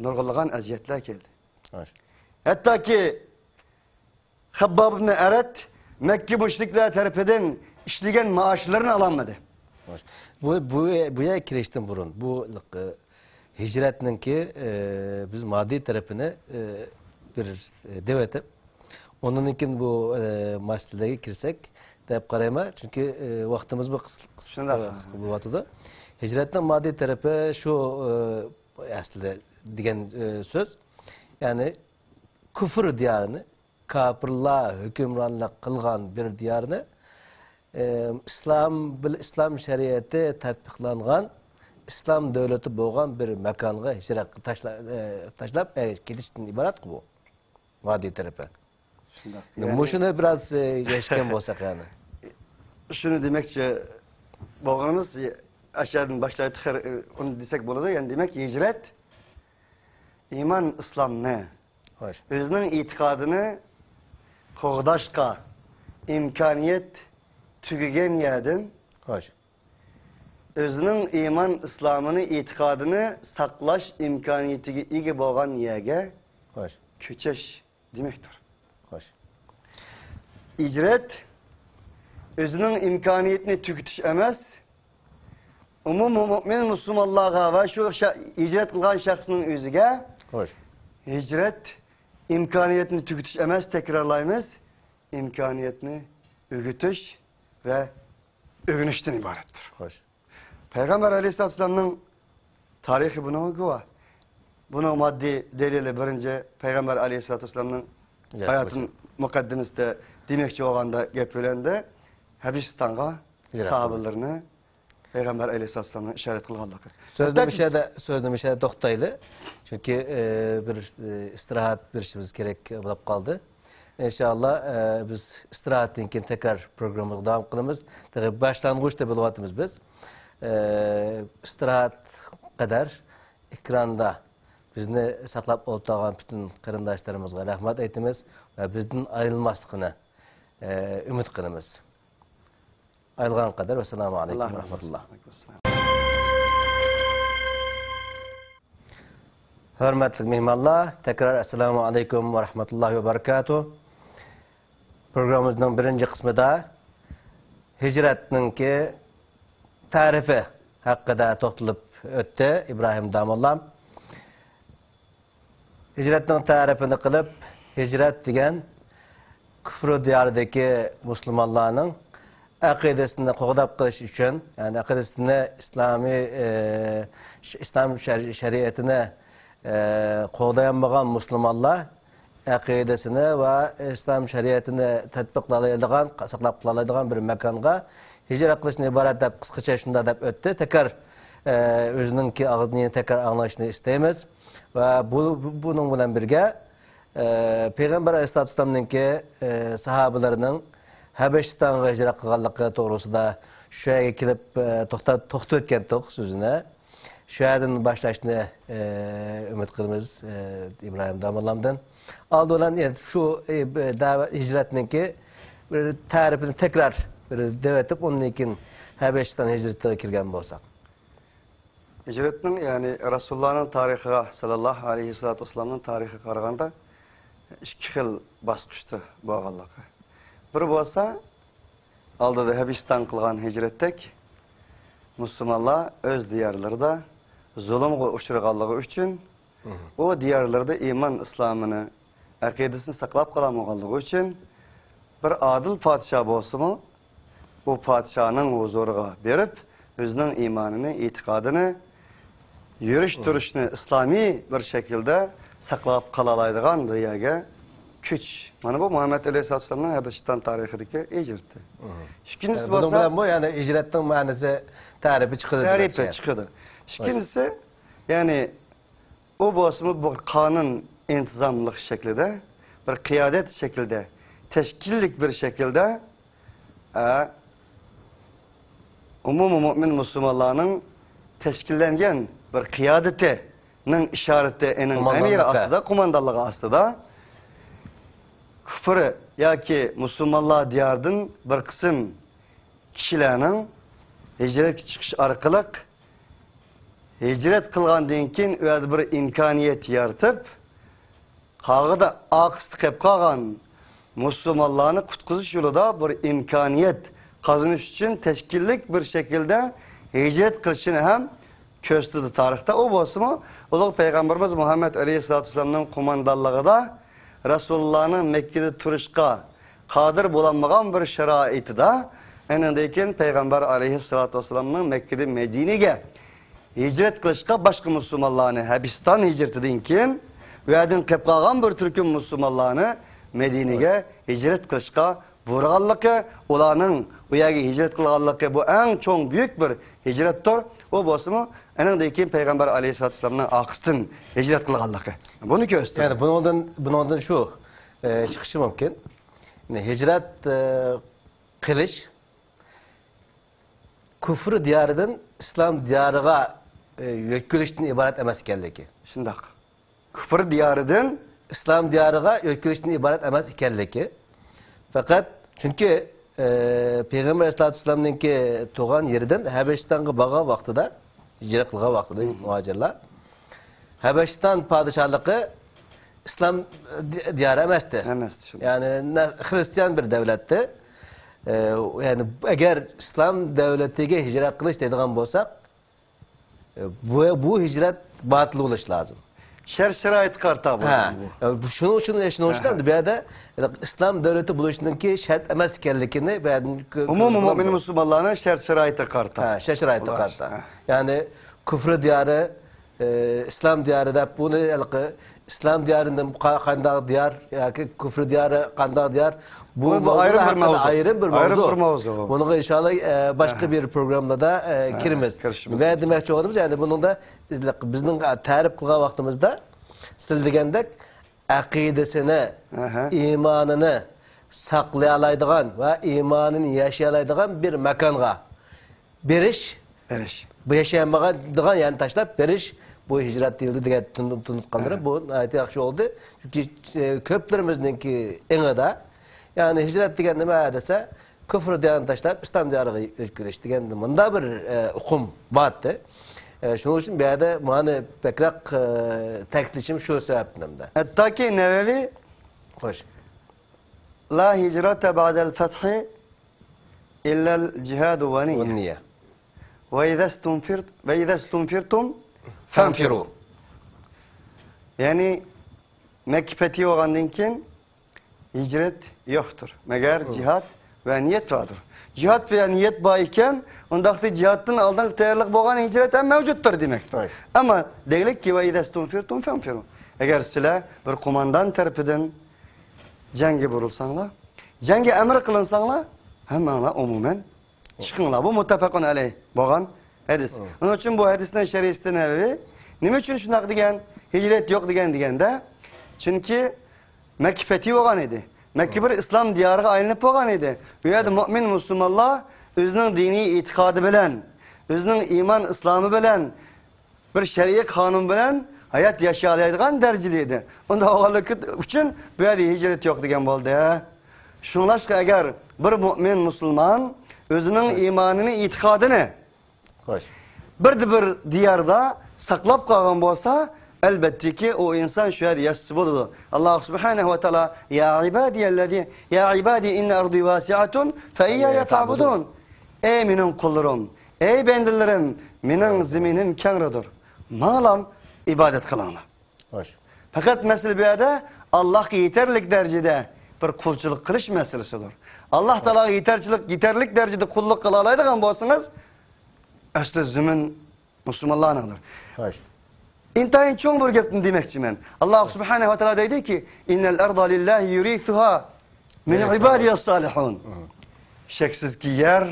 نۇرغۇنلىغان ئەزىيەتلەر كەلدى. خوش. ھەتتاكى خەبباب ئىبنى ئەرەت مەككە مۇشرىكلار تەرىپىدىن ئىشلىگەن مائاشلىرىنى ئالالمىدى. خوش. بۇ، بۇ، بۇ يەرگە كىرىشتىن بۇرۇن، بۇ، ئە، ھىجرەتنىڭكى، ئە، بىز ماددىي تەرىپىنى، ئە، بىر، ئە، دەۋېتىپ، ئۇنىڭدىن كېيىن بۇ، ئە، مەسىلىگە كىرسەك دەپ قارايمەن. چۈنكى، ئە، ۋاقتىمىزمۇ قىس-، قىس-، شۇنداق. قىسقا بولۇۋاتىدۇ. ھىجرەتنىڭ ماددىي تەرىپى شۇ، ئە، ئەسلىدە دېگەن، ئە، سۆز. يەنى كۇفر دىيارىنى، كاپىرلار ھۆكۈمرانلىق قىلغان بىر دىيارنى، ئە، ئىسلام، بىل-، ئىسلام شەرىئىتى تەتبىقلانغان ئىسلام دۆلىتى بولغان بىر ماكانغا ھىجرەت تاشلا-، ئە، تاشلاپ، ئە، كېتىشتىن ئىبارەتقۇ بۇ ماددىي تەرىپى. شۇنداق. يەنى مۇشۇنى بىراز، ئە، يەشكەن بولساق يەنى. شۇنى دېمەكچى بولغىنىمىز، ئاشۇ يەردىن باشلايتتۇق، خەير، ئە، ئۇنى دېسەك بولىدۇ. يەنى دېمەك، ھىجرەت ئىمان ئىسلامنى، خوش. ئۆزىنىڭ ئېتىقادىنى قوغداشقا ئىمكانىيەت تۈگىگەن يەردىن، خوش. ئۆزىنىڭ ئىمان ئىسلامىنى، ئېتىقادىنى ساقلاش ئىمكانىيىتىگە ئىگە بولغان يەرگە، خوش. كۆچۈش دېمەكتۇر. خوش. ھىجرەت ئۆزىنىڭ ئىمكانىيىتىنى تۈگىتىش ئەمەس، ئومۇمىي مۆمىن مۇسۇلمانلارغا ۋە شۇ شە-، ھىجرەت قىلغان شەخسنىڭ ئۆزىگە، خوش. ھىجرەت ئىمكانىيەتنى تۈگىتىش ئەمەس، تەكرارلايمىز، ئىمكانىيەتنى ئۆگىتىش ۋە ئۆگىنىشتىن ئىبارەتتۇر. خوش. پەيغەمبەر ئەلەيھىسسالاتۇ ۋەسسالامنىڭ تارىخى بۇنىڭغا گۇۋاھ. بۇنىڭ ماددىي دەلىلى بىرىنچى، پەيغەمبەر ئەلەيھىسسالاتۇ ۋەسسالامنىڭ ھاياتىنىڭ مۇقەددىمىسىدە دېمەكچى بولغاندا گەپ بىلەندە ھەبىشىستانغا ساھابىلىرىنى پەيغەمبەر ئەلەيھىسسالامنىڭ ئىشارەت قىلغانلىقى. سۆزنى مۇشۇ يەردە، سۆزنى مۇشۇ يەردە توختايلى. چۈنكى، ئە، بىر، ئە، ئىستىراھەت بېرىشىمىز كېرەك بولۇپ قالدى. ئىنشائاللا، ئە، بىز ئىستىراھەتتىن كېيىن تەكرار پروگراممىمىزغا داۋام قىلىمىز. تېخى باشلانغۇچتا بولۇۋاتىمىز بىز. ئە، ئىستىراھەت قەدەر ئېكراندا بىزنى ساقلاپ ئولتۇرغان پۈتۈن قېرىنداشلىرىمىزغا رەھمەت ئېيتىمىز ۋە بىزدىن ئايرىلماسلىقىنى، ئە، ئۈمىد قىلىمىز. ئايرىلغان قەدەر، ۋەسسالامۇ ئەلەيكۇم ۋە رەھمەتۇللا. ھۆرمەتلىك مېھمانلار، تەكرار ئەسسالامۇ ئەلەيكۇم ۋە رەھمەتۇللاھى ۋە بەرىكاتۇھ. پروگراممىمىزنىڭ بىرىنچى قىسمىدا ھىجرەتنىڭكى تەرىپى ھەققىدە توختىلىپ ئۆتتى ئىبراھىم داموللام. ھىجرەتنىڭ تەرىپىنى قىلىپ، ھىجرەت دېگەن كۇفر دىيارىدىكى مۇسۇلمانلارنىڭ ئەقىدىسىنى قوغداپ قېلىش ئۈچۈن، يەنى ئەقىدىسىنى ئىسلامىي، ئى، ئىسلام شەر-، شەرىئىتىنى، ئى، قوغدايالمىغان مۇسۇلمانلار ئەقىدىسىنى ۋە ئىسلام شەرىئىتىنى تەتبىقلايدىغان، ساقلاپ قالالايدىغان بىر ماكانغا ھىجرەت قىلىشتىن ئىبارەت دەپ قىسقىچە شۇنداق دەپ ئۆتتى. تەكرار، ئە، ئۆزىنىڭكى ئاغزىدىن يەنە تەكرار ئاڭلاشنى ئىستەيمىز. ۋە بۇ، بۇ، بۇنىڭ بىلەن بىرگە، ئە، پەيغەمبەر ئەلەيھىسسالاتۇ ۋەسسالامنىڭكى، ئە، ساھابىلىرىنىڭ ھەبەشىستانغا ھىجرەت قىلغانلىقى توغرىسىدا شۇ يەرگە كېلىپ، ئە، توختا-، توختىتىۋەتكەنتۇق سۆزىنى. شۇ يەردىن باشلاشنى، ئى، ئۈمىد قىلىمىز، ئى، ئىبراھىم داموللامدىن. ئالدى بىلەن، يەنى شۇ، ئى، ب-، دەۋە-، ھىجرەتنىڭكى بىر تەرىپىنى تەكرار بىر دەۋېتىپ، ئۇندىن كېيىن ھەبەشىستان ھىجرىتىگە كىرگەن بولساق. ھىجرەتنىڭ، يەنى رەسۇلۇللانىڭ تارىخىغا، ساللاللاھۇ ئەلەيھى ۋەسسالامنىڭ تارىخىغا قارىغاندا، ئىككى خىل باسقۇچتا بولغانلىقى. بىر بولسا، ئالدىدا ھەبىشىستان قىلغان ھىجرەتتەك، مۇسۇلمانلار ئۆز دىيارلىرىدا زۇلۇمغا ئۇچرىغانلىقى ئۈچۈن، ئۇ دىيارلىرىدا ئىمان ئىسلامىنى، ئەقىدىسىنى ساقلاپ قالالمىغانلىقى ئۈچۈن، بىر ئادىل پادىشاھ بولسىمۇ، ئۇ پادىشاھنىڭ ھۇزۇرىغا بېرىپ، ئۆزىنىڭ ئىمانىنى، ئېتىقادىنى، يۈرۈش-تۇرۇشنى ئىسلامىي بىر شەكىلدە ساقلاپ قالالايدىغان بىر يەرگە كۆچۈش. مانا بۇ مۇھەممەد ئەلەيھىسسالاتۇ ۋەسسالامنىڭ ھەبىشىستان تارىخىدىكى ھىجرىتى. ئىككىنچىسى يەنى بۇنىڭ بولسا، بىلەن بۇ، يەنى ھىجرەتنىڭ مەنىسى، تەرىپى چىقىدۇ دېمەكچى. تەرىپى چىقىدۇ. ئىككىنچىسى، يەنى ئۇ بولسىمۇ بىر قانۇن ئىنتىزاملىق شەكلىدە، بىر قىيادەت شەكلىدە، تەشكىللىك بىر شەكىلدە، ئە، ئومۇمىي مۆمىن مۇسۇلمانلارنىڭ تەشكىللەنگەن بىر قىيادىتىنىڭ ئىشارىتى، ئېنىڭ ئەمىرى ئاستىدا، قوماندانلىقى ئاستىدا كۇفر ياكى مۇسۇلمانلار دىيارىدىن بىر قىسىم كىشىلەرنىڭ ھىجرەتكە چىقىش ئارقىلىق، ھىجرەت قىلغاندىن كېيىن، ئۇ يەردە بىر ئىمكانىيەت يارىتىپ، قاغىدا ئارقىسىدا قېلىپ قالغان مۇسۇلمانلارنى قۇتقۇزۇش يولىدا بىر ئىمكانىيەت قازىنىش ئۈچۈن تەشكىللىك بىر شەكىلدە ھىجرەت قىلىشىنى ھەم كۆرسىتىدۇ تارىختا. ئۇ بولسىمۇ، ئۇلۇغ پەيغەمبىرىمىز مۇھەممەد ئەلەيھىسسالاتۇ ۋەسسالامنىڭ قوماندانلىقىدا رەسۇلۇللانىڭ مەككىدە تۇرۇشقا قادىر بولالمىغان بىر شارائىتىدا، ئېنىڭدىن كېيىن پەيغەمبەر ئەلەيھىسسالاتۇ ۋەسسالامنىڭ مەككىدىن مەدىنىگە ھىجرەت قىلىشقا باشقا مۇسۇلمانلارنى، ھەبىشىستان ھىجرىتىدىن كېيىن ئۇ يەردىن قېلىپ قالغان بىر تۈركۈم مۇسۇلمانلارنى مەدىنىگە ھىجرەت قىلىشقا بۇيرۇغانلىقى، ئۇلارنىڭ ئۇ يەرگە ھىجرەت قىلغانلىقى، بۇ ئەڭ چوڭ بۈيۈك بىر ھىجرەتتۇر. ئۇ بولسىمۇ، ئېنىڭدىن كېيىن پەيغەمبەر ئەلەيھىسسالاتۇ ۋەسسالامنىڭ ئارقىسىدىن ھىجرەت قىلغانلىقى. بۇنى كۆرسىتىدۇ. يەنى بۇنىڭدىن، بۇنىڭدىن شۇ، ئە، چىقىشى مۇمكىن. يەنى ھىجرەت، ئە، قىلىش كۇفر دىيارىدىن ئىسلام دىيارىغا، ئە، يۆتكىلىشتىن ئىبارەت ئەمەس ئىكەنلىكى. شۇنداق. كۇفر دىيارىدىن ئىسلام دىيارىغا يۆتكىلىشتىن ئىبارەت ئەمەس ئىكەنلىكى. پەقەت چۈنكى، ئە، پەيغەمبەر ئەلەيھىسسالاتۇ ۋەسسالامنىڭكى تۇغان يېرىدىن ھەبەشىستانغا بارغان ۋاقتىدا، ھىجرەت قىلغان ۋاقتىدا مۇھاجىرلار، ھەبەشىستان پادىشاھلىقى ئىسلام دى-، دىيارى ئەمەستى. ئەمەستى، شۇنداق. يەنى نە-، خىرىستىيان بىر دۆلەتتى. ئە، يەنى ئەگەر ئىسلام دۆلىتىگە ھىجرەت قىلىش دەيدىغان بولساق، ئە، بۇ، بۇ ھىجرەت باتىل بولۇشى لازىم. شەرت-شارائىتقا قارىتا بولىدۇ بۇ. ئە، بۇ شۇنىڭ ئۈچۈن، شۇنىڭ ئۈچۈن بۇ يەردە ئىسلام دۆلىتى بولۇشنىڭكى شەرت ئەمەس ئىكەنلىكىنى بۇ يەردىن كۆ-، ئومۇمىي مۆمىن مۇسۇلمانلارنىڭ شەرت-شارائىتىغا قارىتا. ھە، شەرت-شارائىتىغا قارىتا. يەنى كۇفر دىيارى، ئى، ئىسلام دىيارى دەپ بۇنى ھېلىقى ئىسلام دىيارىنى قا-، قانداق دىيار ياكى كۇفر دىيارى قانداق دىيار؟ بۇ، بۇ، بۇ ئايرىم بىر مەۋزۇ. ئايرىم بىر مەۋزۇ. بۇنىڭغا ئىنشاللا، ئە، باشقا بىر پروگراممىدا، ئە، كىرىمىز. ۋە دېمەكچى بولغىنىمىز، يەنى بۇنىڭدا بىزنىڭ تەرىپ قىلغان ۋاقتىمىزدا سىز دېگەندەك ئەقىدىسىنى، ئىمانىنى ساقلىيالايدىغان ۋە ئىمانىنى ياشىيالايدىغان بىر ماكانغا بېرىش، بېرىش. بۇ ياشىيالمىغان، يەنى تاشلاپ بېرىش، بۇ ھىجرەت دېيىلدى دېگەن تۇن-، تۇنۇپ قالدىلار. بۇ ناھايىتى ياخشى بولدى. چۈنكى، ئە، كۆپلىرىمىزنىڭكى ئېڭىدا، يەنى ھىجرەت دېگەن نېمە دېسە، كۇفر دىيارىنى تاشلاپ، ئىسلام دىيارىغا كۆچۈش دېگەن مۇنداق بىر، ئە، ئۇقۇم بار ئىدى. ئە، شۇنىڭ ئۈچۈن بۇ يەردە مانا بەكرەك، ئە، تەكىتلىشىم شۇ سەۋەبتىن ھەمدە. ھەتتاكى نەۋەۋى خوش. لا ھىجرەتە بەئدەل فەتھى ئىللەل جىھادۇ ۋە نىيە. ۋە نىيە. ۋە ئىزەستۇنفىرت-، ۋە ئىزەستۇنفىرتۇم فەنفىرۇ. يەنى مەككە پەتھى بولغاندىن كېيىن ھىجرەت يوقتۇر. مەگەر جىھاد ۋە نىيەت باردۇر. جىھاد ۋە نىيەت بار ئىكەن، ئۇنداقتا جىھادتىن ئالدىنقى تەييارلىق بولغان ھىجرەت ھەم مەۋجۇتتۇر دېمەكتۇر. ئەمما دەيلىككى، ۋە ئىزەستۇنفىرتۇم فەنفىرۇ. ئەگەر سىلەر بىر قوماندان تەرىپىدىن جەڭگە بۇرۇلساڭلار، جەڭگە ئەمر قىلىنساڭلار، ھەممەڭلار ئومۇمەن چىقىڭلار. بۇ مۇتتەپەقۇن ئەلەيھ بولغان ھەدىس. ئۇنىڭ ئۈچۈن بۇ ھەدىسنىڭ شەرھىسىدە نەۋەۋى، نېمە ئۈچۈن شۇنداق دېگەن، ھىجرەت يوق دېگەن دېگەندە، چۈنكى مەككە پەتھى بولغان ئىدى. مەككە بىر ئىسلام دىيارىغا ئايلىنىپ بولغان ئىدى. ئۇ يەردە مۆمىن مۇسۇلمانلار ئۆزىنىڭ دىنىي ئېتىقادى بىلەن، ئۆزىنىڭ ئىمان ئىسلامى بىلەن، بىر شەرئىي قانۇن بىلەن ھايات ياشىيالايدىغان دەرىجىدە ئىدى. ئۇنداق بولغانلىقى ئۈچۈن بۇ يەردە ھىجرەت يوق دېگەن بولدى. شۇڭلاشقا ئەگەر بىر مۆمىن مۇسۇلمان ئۆزىنىڭ ئىمانىنى، ئېتىقادىنى بىردە بىر دىياردا ساقلاپ قالغان بولسا، ئەلبەتتىكى ئۇ ئىنسان شۇ يەردە ياشىسا بولىدۇ. ئاللا سۇبھانەھۇ ۋە تائالا، يا ئىبادىيەللەزى، يا ئىبادى ئىننە ئەردى ۋاسىئەتۇن فە ئىييايە فەئبۇدۇن. ئەي مېنىڭ قۇللىرىم، ئەي بەندىلىرىم، مېنىڭ زېمىنىم كەڭرىدۇر. ماڭىلام ئىبادەت قىلىڭلار. خوش. پەقەت مەسىلە بۇ يەردە ئاللاھقا يېتەرلىك دەرىجىدە بىر قۇلچىلىق قىلىش مەسىلىسىدۇر. ئاللاھ تائالاغا يېتەرچىلىك، يېتەرلىك دەرىجىدە قۇللۇق قىلالايدىغان بولسىڭىز، ئەسلى زېمىن مۇسۇلمانلارنىڭدۇر. خوش. ئىنتايىن چوڭ بىر گەپنى دېمەكچىمەن. ئاللاھ سۇبھانەھۇ ۋە تائالا دەيدۇكى، ئىننەل ئەردا لىللاھى يۇرىسۇھا مىن ئىبادىيەس سالىھۇن. شەكسىزكى، يەر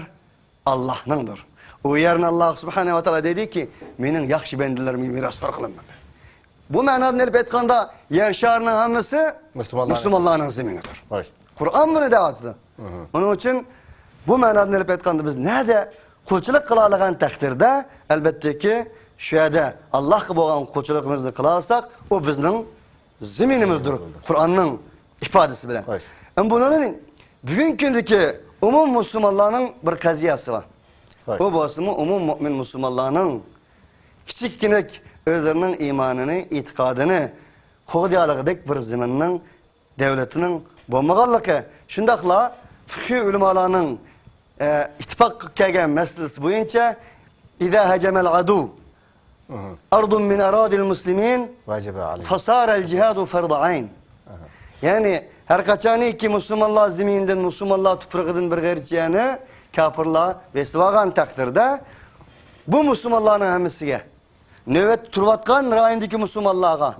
ئاللاھنىڭدۇر. ئۇ يەرنى ئاللاھ سۇبھانەھۇ ۋە تائالا دەيدۇكى، مېنىڭ ياخشى بەندىلىرىمگە مىراسخور قىلىمەن. بۇ مەنادىن ئېلىپ ئېيتقاندا، يەر شارىنىڭ ھەممىسى مۇسۇلمانلارنىڭ. مۇسۇلمانلارنىڭ زېمىنىدۇر. خوش. قۇرئان بۇنى دەۋاتىدۇ. ئۇنىڭ ئۈچۈن بۇ مەنادىن ئېلىپ ئېيتقاندا، بىز نەدە قۇلچىلىق قىلالىغان تەقدىردە، ئەلبەتتىكى، شۇ يەردە ئاللاھقا بولغان قۇلچىلىقىمىزنى قىلالىساق، ئۇ بىزنىڭ زېمىنىمىزدۇر، قۇرئاننىڭ ئىپادىسى بىلەن. خوش. ئەمما بۇنىڭدىن بۈگۈنكى كۈندىكى ئومۇم مۇسۇلمانلارنىڭ بىر قەزىيەسى بار. خوش. بۇ بولسىمۇ ئومۇم مۆمىن مۇسۇلمانلارنىڭ كىچىككىنە ئۆزلىرىنىڭ ئىمانىنى، ئېتىقادىنى قوغدىيالىغۇدەك بىر زېمىننىڭ، دۆلىتىنىڭ بولمىغانلىقى. شۇنداقلا فىقھىي ئۆلىمالارنىڭ، ئە، ئىتتىپاققا كەلگەن مەسىلىسى بويىچە، ئىزا ھەجەمەل ئەدۇ ئەردۇن مىن ئەرادىل مۇسلىمىن ۋەجەبە ئەلەيھىم. فەسارەل جىھادۇ فەرزە ئەين. ئاھا. يەنى، ھەر قاچانكى مۇسۇلمانلار زېمىنىدىن، مۇسۇلمانلار تۇپرىقىدىن بىر غەرچە يەرنى كاپىرلار بېسىۋالغان تەقدىردە، بۇ مۇسۇلمانلارنىڭ ھەممىسىگە، نۆۋەتتە تۇرۇۋاتقان رايوندىكى مۇسۇلمانلارغا،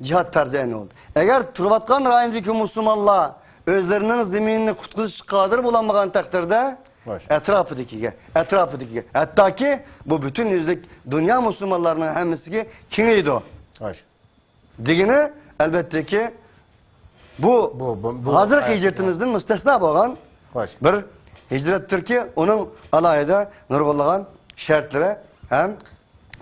جىھاد پەرزى ئەين بولدى. ئەگەر تۇرۇۋاتقان رايوندىكى مۇسۇلمانلار ئۆزلىرىنىڭ زېمىنىنى قۇتقۇزۇشقا قادىر بولالمىغان تەقدىردە، خوش. ئەتراپىدىكىگە، ئەتراپىدىكىگە، ھەتتاكى بۇ پۈتۈن يۈزلۈك دۇنيا مۇسۇلمانلارنىڭ ھەممىسىگە كېڭىيىدۇ. خوش. دېگىنى، ئەلبەتتىكى، بۇ بۇ، بۇ، بۇ ھازىرقى ئايەت ھىجرىتىمىزدىن مۇستەسنا بولغان خوش. بىر ھىجرەتتۇركى، ئۇنىڭ ئالاھىدە نۇرغۇنلىغان شەرتلىرى ھەم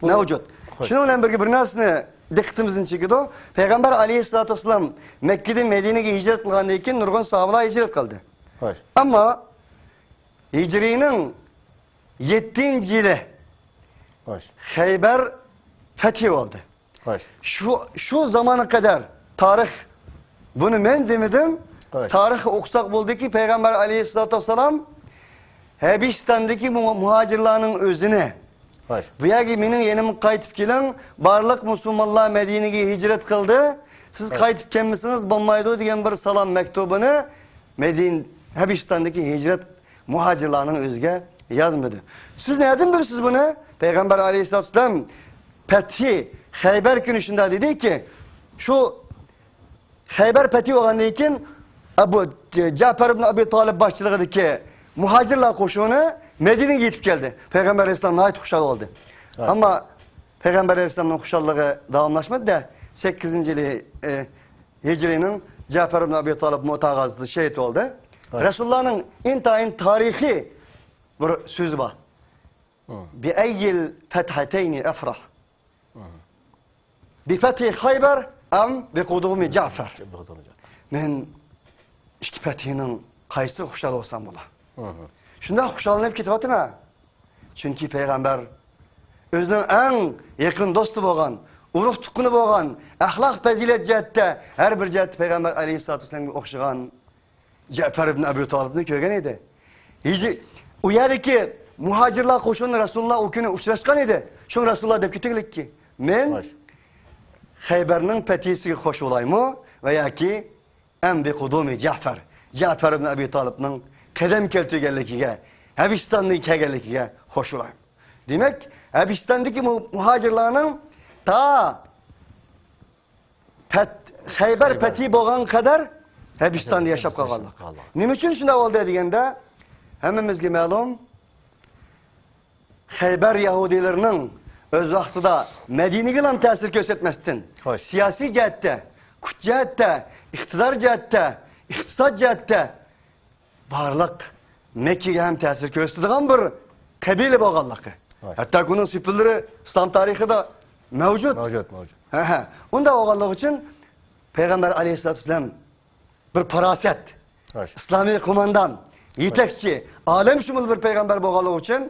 مەۋجۇت. خوش. شۇنىڭ بىلەن بىرگە بىر نەرسىنى دىققىتىمىزنى چېكىدۇ. پەيغەمبەر ئەلەيھىسسالاتۇ ۋەسسالام مەككىدىن مەدىنىگە ھىجرەت قىلغاندىن كېيىن نۇرغۇن ساھابىلار ھىجرەت قىلدى. خوش. ئەمما ھىجرىينىڭ يەتتىنچى يىلى خوش. خەيبەر پەتھى بولدى. خوش. شۇ، شۇ زامانغا قەدەر تارىخ، بۇنى مەن دېمىدىم. خوش. تارىخ ئوقۇساق بولدىكى، پەيغەمبەر ئەلەيھىسسالاتۇ ۋەسسالام ھەبىشىستاندىكى مۇ-، مۇھاجىرلارنىڭ ئۆزىنى، خوش. بۇ يەرگە مېنىڭ يېنىمغا قايتىپ كېلىڭ، بارلىق مۇسۇلمانلار مەدىنىگە ھىجرەت قىلدى، سىز خوش. قايتىپ كەلمىسىڭىز بولمايدۇ، دېگەن بىر سالام مەكتۇبىنى مەدىن-، ھەبىشىستاندىكى ھىجرەت مۇھاجىرلارنىڭ ئۆزىگە يازمىدى. سىز نەدىن بىلىسىز بۇنى؟ پەيغەمبەر ئەلەيھىسسالام پەتھى خەيبەر كۈنى شۇنداق دېدىكى، شۇ خەيبەر پەتھى بولغاندىن كېيىن، ئەبۇ، جەپەر ئىبن ئەبى تالىب باشچىلىقىدىكى مۇھاجىرلار قوشۇنى مەدىنىگە يېتىپ كەلدى. پەيغەمبەر ئەلەيھىسسالام ناھايىتى خۇشال بولدى. ئەمما پەيغەمبەر ئەلەيھىسسالامنىڭ خۇشاللىقى داۋاملاشمىدى-دە، سەككىزىنچى يىلى، ئى، ھىجرىينىڭ جەپەر ئىبن ئەبى تالىب مۇئتە غازىسىدا شېھىت بولدى. رەسۇلۇللانىڭ ئىنتايىن تارىخىي بىر سۆزى بار. بىئەييىل فەتھەتەينى ئەفراھ. بفتح خيبر أم بقدوم جعفر. مەن ئىككى پەتھىنىڭ قايسىغا خۇشال بولسام بولا؟ شۇنداق خۇشاللىنىپ كېتىۋاتىمەن. چۈنكى پەيغەمبەر ئۆزىنىڭ ئەڭ يېقىن دوستى بولغان، ئۇرۇق تۇغقىنى بولغان، ئەخلاق پەزىلەت جەھەتتە، ھەر بىر جەھەتتە پەيغەمبەر ئەلەيھىسسالاتۇ ۋەسسالامغا ئوخشىغان جەپەر ئىبن ئەبۇ تالىپنى كۆرگەن ئىدى. ھىجرىي، ئۇ يەردىكى مۇھاجىرلار قوشۇنى رەسۇلۇللا ئۇ كۈنى ئۇچراشقان ئىدى. شۇڭا رەسۇلۇللا دەپ كېتىگلىككى، مەن خەيبەرنىڭ پەتھىسىگە خوش بولايمۇ ۋە ياكى ئەم بىقۇدۇمى جەفەر، جەفەر ئىبن ئەبى تالىپنىڭ قەدەم كەلتۈرگەنلىكىگە، ھەبىشىستاندىن كەلگەنلىكىگە خوش بولايمۇ؟ دېمەك، ھەبىشىستاندىكى مۇ-، مۇھاجىرلارنىڭ تا پەت-، خەيبەر پەتھى بولغان قەدەر ھەبىشىستاندا ياشاپ قالغانلىق. نېمە ئۈچۈن شۇنداق بولدى دېگەندە، ھەممىمىزگە مەلۇم، خەيبەر يەھۇدىيلىرىنىڭ ئۆز ۋاقتىدا مەدىنىگىلا تەسىر كۆرسەتمەستىن، سىياسىي جەھەتتە، كۈچ جەھەتتە، ئىقتىدار جەھەتتە، ئىقتىساد جەھەتتە بارلىق مەككىگە ھەم تەسىر كۆرسىتىدىغان بىر قەبىلە بولغانلىقى. ھەتتاكى ئۇنىڭ سىپىتلىرى ئىسلام تارىخىدا مەۋجۇت. مەۋجۇت، مەۋجۇت. ھە، ھە. ئۇنداق بولغانلىقى ئۈچۈن پەيغەمبەر ئەلەيھىسسالاتۇ ۋەسسالام بىر پاراسەت، ئىسلامىي قوماندان، يېتەكچى، ئالەمشۇمۇل بىر پەيغەمبەر بولغانلىقى ئۈچۈن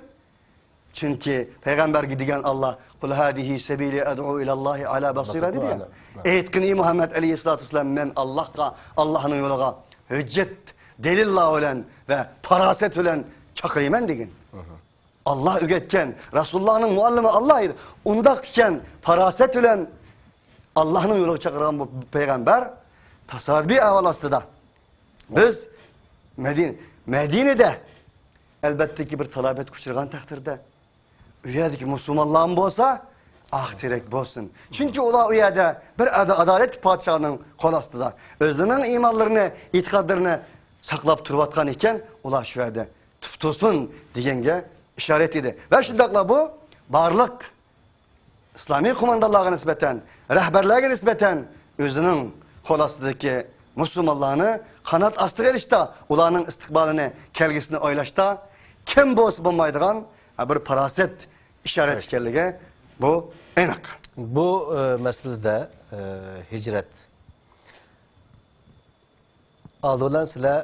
چۈنكى پەيغەمبەرگە دېگەن ئاللا، «قۇل ھازىھى سەبىلى ئەدئۇ ئىلەللاھى ئەلا بەسىرە» دېدى يا. ئېيتقىن، ئى مۇھەممەد ئەلەيھىسسالاتۇ ۋەسسالام، مەن ئاللاھقا، ئاللاھنىڭ يولىغا ھۆججەت، دەلىللار بىلەن ۋە پاراسەت بىلەن چاقىرىمەن دېگىن. ئاللا ئۆگەتكەن، رەسۇلۇللانىڭ مۇئەللىمى ئاللا ئىدى. ئۇنداق ئىكەن، پاراسەت بىلەن ئاللاھنىڭ يولىغا چاقىرغان بۇ پەيغەمبەر تاسادىپىي ئەھۋال ئاستىدا بىز مەدىنە، مەدىنىدە ئەلبەتتىكى بىر تالاپەتكە ئۇچرىغان تەقدىردە، ئۇ يەردىكى مۇسۇلمانلارمۇ بولسا ئاق تىرەك بولسۇن. چۈنكى ئۇلار ئۇ يەردە بىر ئادا-، ئادالەتلىك پادىشاھنىڭ قول ئاستىدا ئۆزلىرىنىڭ ئىمانلىرىنى، ئېتىقادلىرىنى ساقلاپ تۇرۇۋاتقان ئىكەن، ئۇلار شۇ يەردە تۇتۇپ تۇرسۇن دېگەنگە ئىشارەت ئىدى. ۋە شۇنداقلا بۇ بارلىق ئىسلامىي قوماندانلارغا نىسبەتەن، رەھبەرلەرگە نىسبەتەن ئۆزىنىڭ قول ئاستىدىكى مۇسۇلمانلارنى قانات ئاستىغا ئېلىشتا، ئۇلارنىڭ ئىستىقبالىنى، كەلگۈسىنى ئويلاشتا كەم بولسا بولمايدىغان بىر پاراسەت ئىشارەت ئىكەنلىكى بۇ ئېنىق. بۇ، ئە، مەسىلىدە، ئە، ھىجرەت. ئالدى بىلەن سىلەر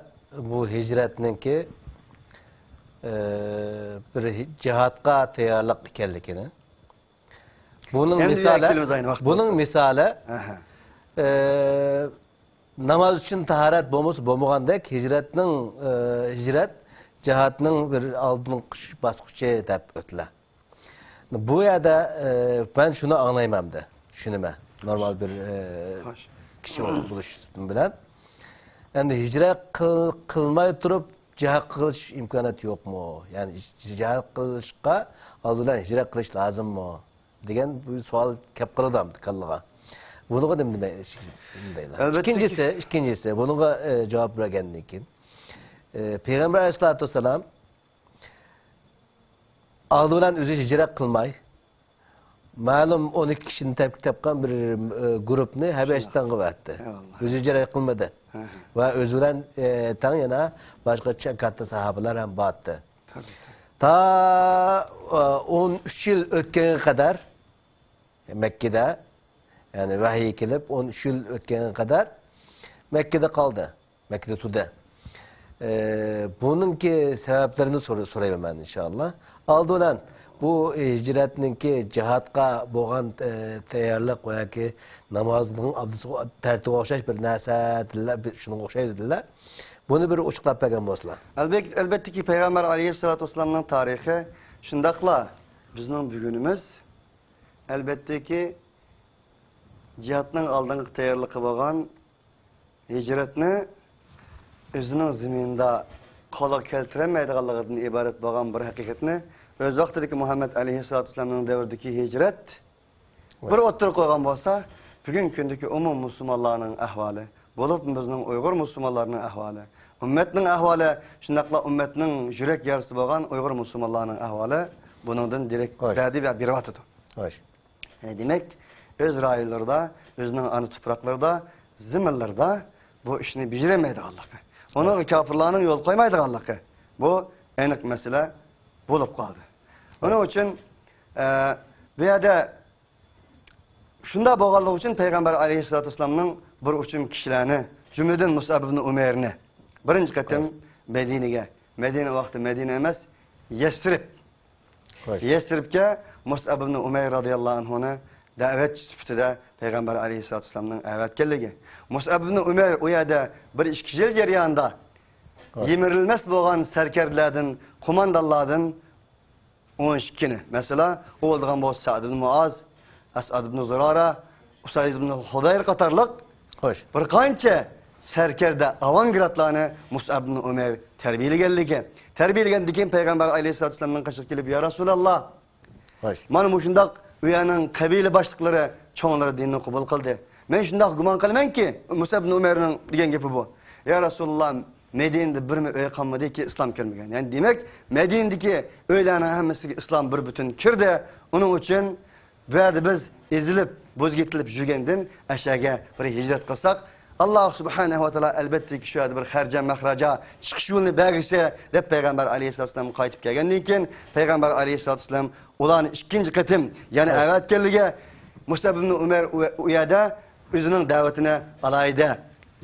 بۇ ھىجرەتنىڭكى، ئە، بىر ھى-، جىھادقا تەييارلىق ئىكەنلىكىنى، بۇنىڭ مىسالى، بۇنىڭ مىسالى، ئە، ناماز ئۈچۈن تاھارەت بولمىسا بولمىغاندەك، ھىجرەتنىڭ، ئە، ھىجرەت جىھادنىڭ بىر ئالدىنقى باسقۇچى دەپ ئۆتىلە. بۇ يەردە، ئە، مەن شۇنى ئاڭلايمەن ئەمدى، چۈشىنىمەن. نورمال بىر، ئە، كىشى بولۇش بىلەن. ئەمدى ھىجرەت قىل-، قىلماي تۇرۇپ، جىھاد قىلىش ئىمكانىيىتى يوقمۇ؟ يەنى جىھاد قىلىشقا ئالدى بىلەن ھىجرەت قىلىش لازىممۇ؟ دېگەن بۇ سوئال كەپ قالىدۇ ئەمدى كاللىغا. بۇنىڭغا نېمە دېمەي-، نېمە دەيلى؟ ئىككىنچىسى، ئىككىنچىسى، بۇنىڭغا، ئە، جاۋاب بەرگەندىن كېيىن، ئە، پەيغەمبەر ئەلەيھىسسالاتۇ ۋەسسالام ئالدى بىلەن ئۆزى ھىجرەت قىلماي، مەلۇم ئون ئىككى كىشىدىن تەركىب تاپقان بىر، ئە، گۇرۇپنى ھەبەشىستانغا ئەۋەتتى. ئەيۋاللا. ئۆزى ھىجرەت قىلمىدى. ھە، ھە. ۋە ئۆزى بىلەن، ئە، تەڭ يەنە باشقا چا-، كاتتا ساھابىلەر ھەم بارتتى. تەبىئىي، تەبىئىي. تا، ئە، ئون ئۈچ يىل ئۆتكەنگە قەدەر مەككىدە، يەنى ۋەھىي كېلىپ ئون ئۈچ يىل ئۆتكەنگە قەدەر مەككىدە قالدى. مەككىدە تۇردى. ئە، بۇنىڭكى سەۋەبلىرىنى سور-، سورايمەن مەن، ئىنشائاللا. ئالدى بىلەن، بۇ ھىجرەتنىڭكى جىھادقا بولغان، ئە، تەييارلىق ۋە ياكى نامازنىڭ ئابدۇسىغا، تەرتىپىگە ئوخشاش بىر نەرسە دېدىلەر، بىر شۇنىڭغا ئوخشايدۇ دېدىلەر. بۇنى بىر ئوچۇقلاپ بەرگەن بولسىلا. ئەلبەت-، ئەلبەتتىكى، پەيغەمبەر ئەلەيھىسسالاتۇ ۋەسسالامنىڭ تارىخى شۇنداقلا بىزنىڭ بۈگۈنىمىز، ئەلبەتتىكى، جىھادنىڭ ئالدىنقى تەييارلىقى بولغان ھىجرەتنى ئۆزىنىڭ زېمىنىدا قولغا كەلتۈرەلمەيدىغانلىقىدىن ئىبارەت بولغان بىر ھەقىقەتنى ئۆز ۋاقتىدىكى مۇھەممەد ئەلەيھىسسالاتۇ ۋەسسالامنىڭ دەۋرىدىكى ھىجرەت بىر ئوتتۇرىغا قويغان بولسا، بۈگۈنكى كۈندىكى ئومۇم مۇسۇلمانلارنىڭ ئەھۋالى، بولۇپمۇ بىزنىڭ ئۇيغۇر مۇسۇلمانلارنىڭ ئەھۋالى، ئۈممەتنىڭ ئەھۋالى، شۇنداقلا ئۈممەتنىڭ يۈرەك يارىسى بولغان ئۇيغۇر مۇسۇلمانلارنىڭ ئەھۋالى بۇنىڭدىن دېرەك بەردى ۋە بېرىۋاتىدۇ. ئە، دېمەك، ئۆز رايونلىرىدا، ئۆزىنىڭ ئانا تۇپراقلىرىدا، زېمىنلىرىدا بۇ ئىشنى بېجىرەلمەيدىغانلىقى، ئۇنىڭغا كاپىرلارنىڭ يول قويمايدىغانلىقى، بۇ ئېنىق مەسىلە بولۇپ قالدى. ئۇنىڭ ئۈچۈن، ئە، بۇ يەردە شۇنداق بولغانلىقى ئۈچۈن پەيغەمبەر ئەلەيھىسسالاتۇ ۋەسسالامنىڭ بىر ئۇچۇم كىشىلەرنى، جۈملىدىن مۇسئەب ئىبنى ئۇمەيرنى بىرىنچى قېتىم مەدىنىگە، مەدىنە ۋاقتى مەدىنە ئەمەس، يەسرىب. يەسرىبكە مۇسئەب ئىبنى ئۇمەير رازىياللاھۇ ئەنھۇنى دەۋەتچى سۈپىتىدە پەيغەمبەر ئەلەيھىسسالاتۇ ۋەسسالامنىڭ ئەۋەتكەنلىكى. مۇسئەب ئىبنى ئۇمەير ئۇ يەردە بىر ئىككى يىل جەريانىدا يىمىرىلمەس بولغان سەركەردىلەردىن، قوماندانلاردىن ئون ئىككىنى، مەسىلەن، ئۇ بولىدىغان بولسا سەئد ئىبن مۇئاز، ئەسئەد ئىبن زۇرارە، ئۇسەيد ئىبن خۇدەير قاتارلىق بىر قانچە سەركەردە، ئاۋانگرادلارنى مۇسئەب ئىبن ئۇمەير تەربىيەلىگەنلىكى، تەربىيەلىگەندىن كېيىن پەيغەمبەر ئەلەيھىسسالاتۇ ۋەسسالامنىڭ قېشىغا كېلىپ، يا رەسۇلاللا، مانا مۇشۇنداق ئۇ يەرنىڭ قەبىلە باشلىقلىرى، چوڭلىرى دىننى قوبۇل قىلدى. مەن شۇنداق گۇمان قىلىمەنكى، مۇسئەب ئىبن ئۇمەيرنىڭ دېگەن گېپى بۇ. يا رەسۇلاللا، مەدىنىدە بىرمۇ ئۆي قالمىدىكى ئىسلام كىرمىگەن. يەنى دېمەك، مەدىنىدىكى ئۆيلەرنىڭ ھەممىسىگە ئىسلام بىر پۈتۈن كىردى. ئۇنىڭ ئۈچۈن بۇ يەردە بىز ئېزىلىپ، بوزۇپ كېتىلىپ يۈرگەندىن ئەشەگە بىر ھىجرەت قىلساق، ئاللا سۇبھانەھۇ ۋە تائالا ئەلۋەتتىكى شۇ يەردە بىر خەرجە، مەخرەجە، چىقىش يولىنى بەرگۈسى، دەپ پەيغەمبەر ئەلەيھىسسالام قايتىپ كەلگەندىن كېيىن، پەيغەمبەر ئەلەيھىسسالام ئۇلارنى ئىككىنچى قېتىم يەنە ئەۋەتكەنلىكى، مۇسئەب ئىبن ئۇمەير ئۇ، ئۇ يەردە ئۆزىنىڭ دەۋىتىنى ئالاھىدە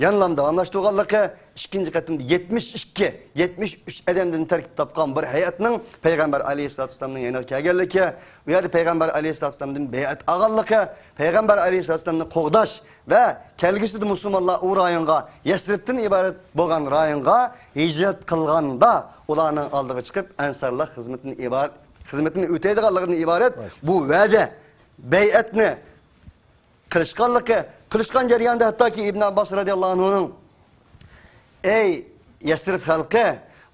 يەنىلا داۋاملاشتۇرغانلىقى، ئىككىنچى قېتىمدا يەتمىش ئىككى، يەتمىش ئۈچ ئادەمدىن تەركىب تاپقان بىر ھەيئەتنىڭ پەيغەمبەر ئەلەيھىسسالاتۇ ۋەسسالامنىڭ يېنىغا كەلگەنلىكى، ئۇ يەردە پەيغەمبەر ئەلەيھىسسالاتۇ ۋەسسالامدىن بەيئەت ئالغانلىقى، پەيغەمبەر ئەلەيھىسسالاتۇ ۋەسسالامنى قوغداش ۋە كەلگۈسىدە مۇسۇلمانلار ئۇ رايونغا، يەسرىبتىن ئىبارەت بولغان رايونغا ھىجرەت قىلغاندا، ئۇلارنىڭ ئالدىغا چىقىپ، ئەنسارلىق خىزمىتىنى ئىبارەت، خىزمىتىنى ئۆتەيدىغانلىقىدىن ئىبارەت بۇ ۋەدە، بەيئەتنى قىلىشقانلىقى، قىلىشقان جەريانىدا ھەتتاكى ئىبن ئابباس رازىياللاھۇ ئەنھۇنىڭ، «ئەي يەسرىب خەلقى،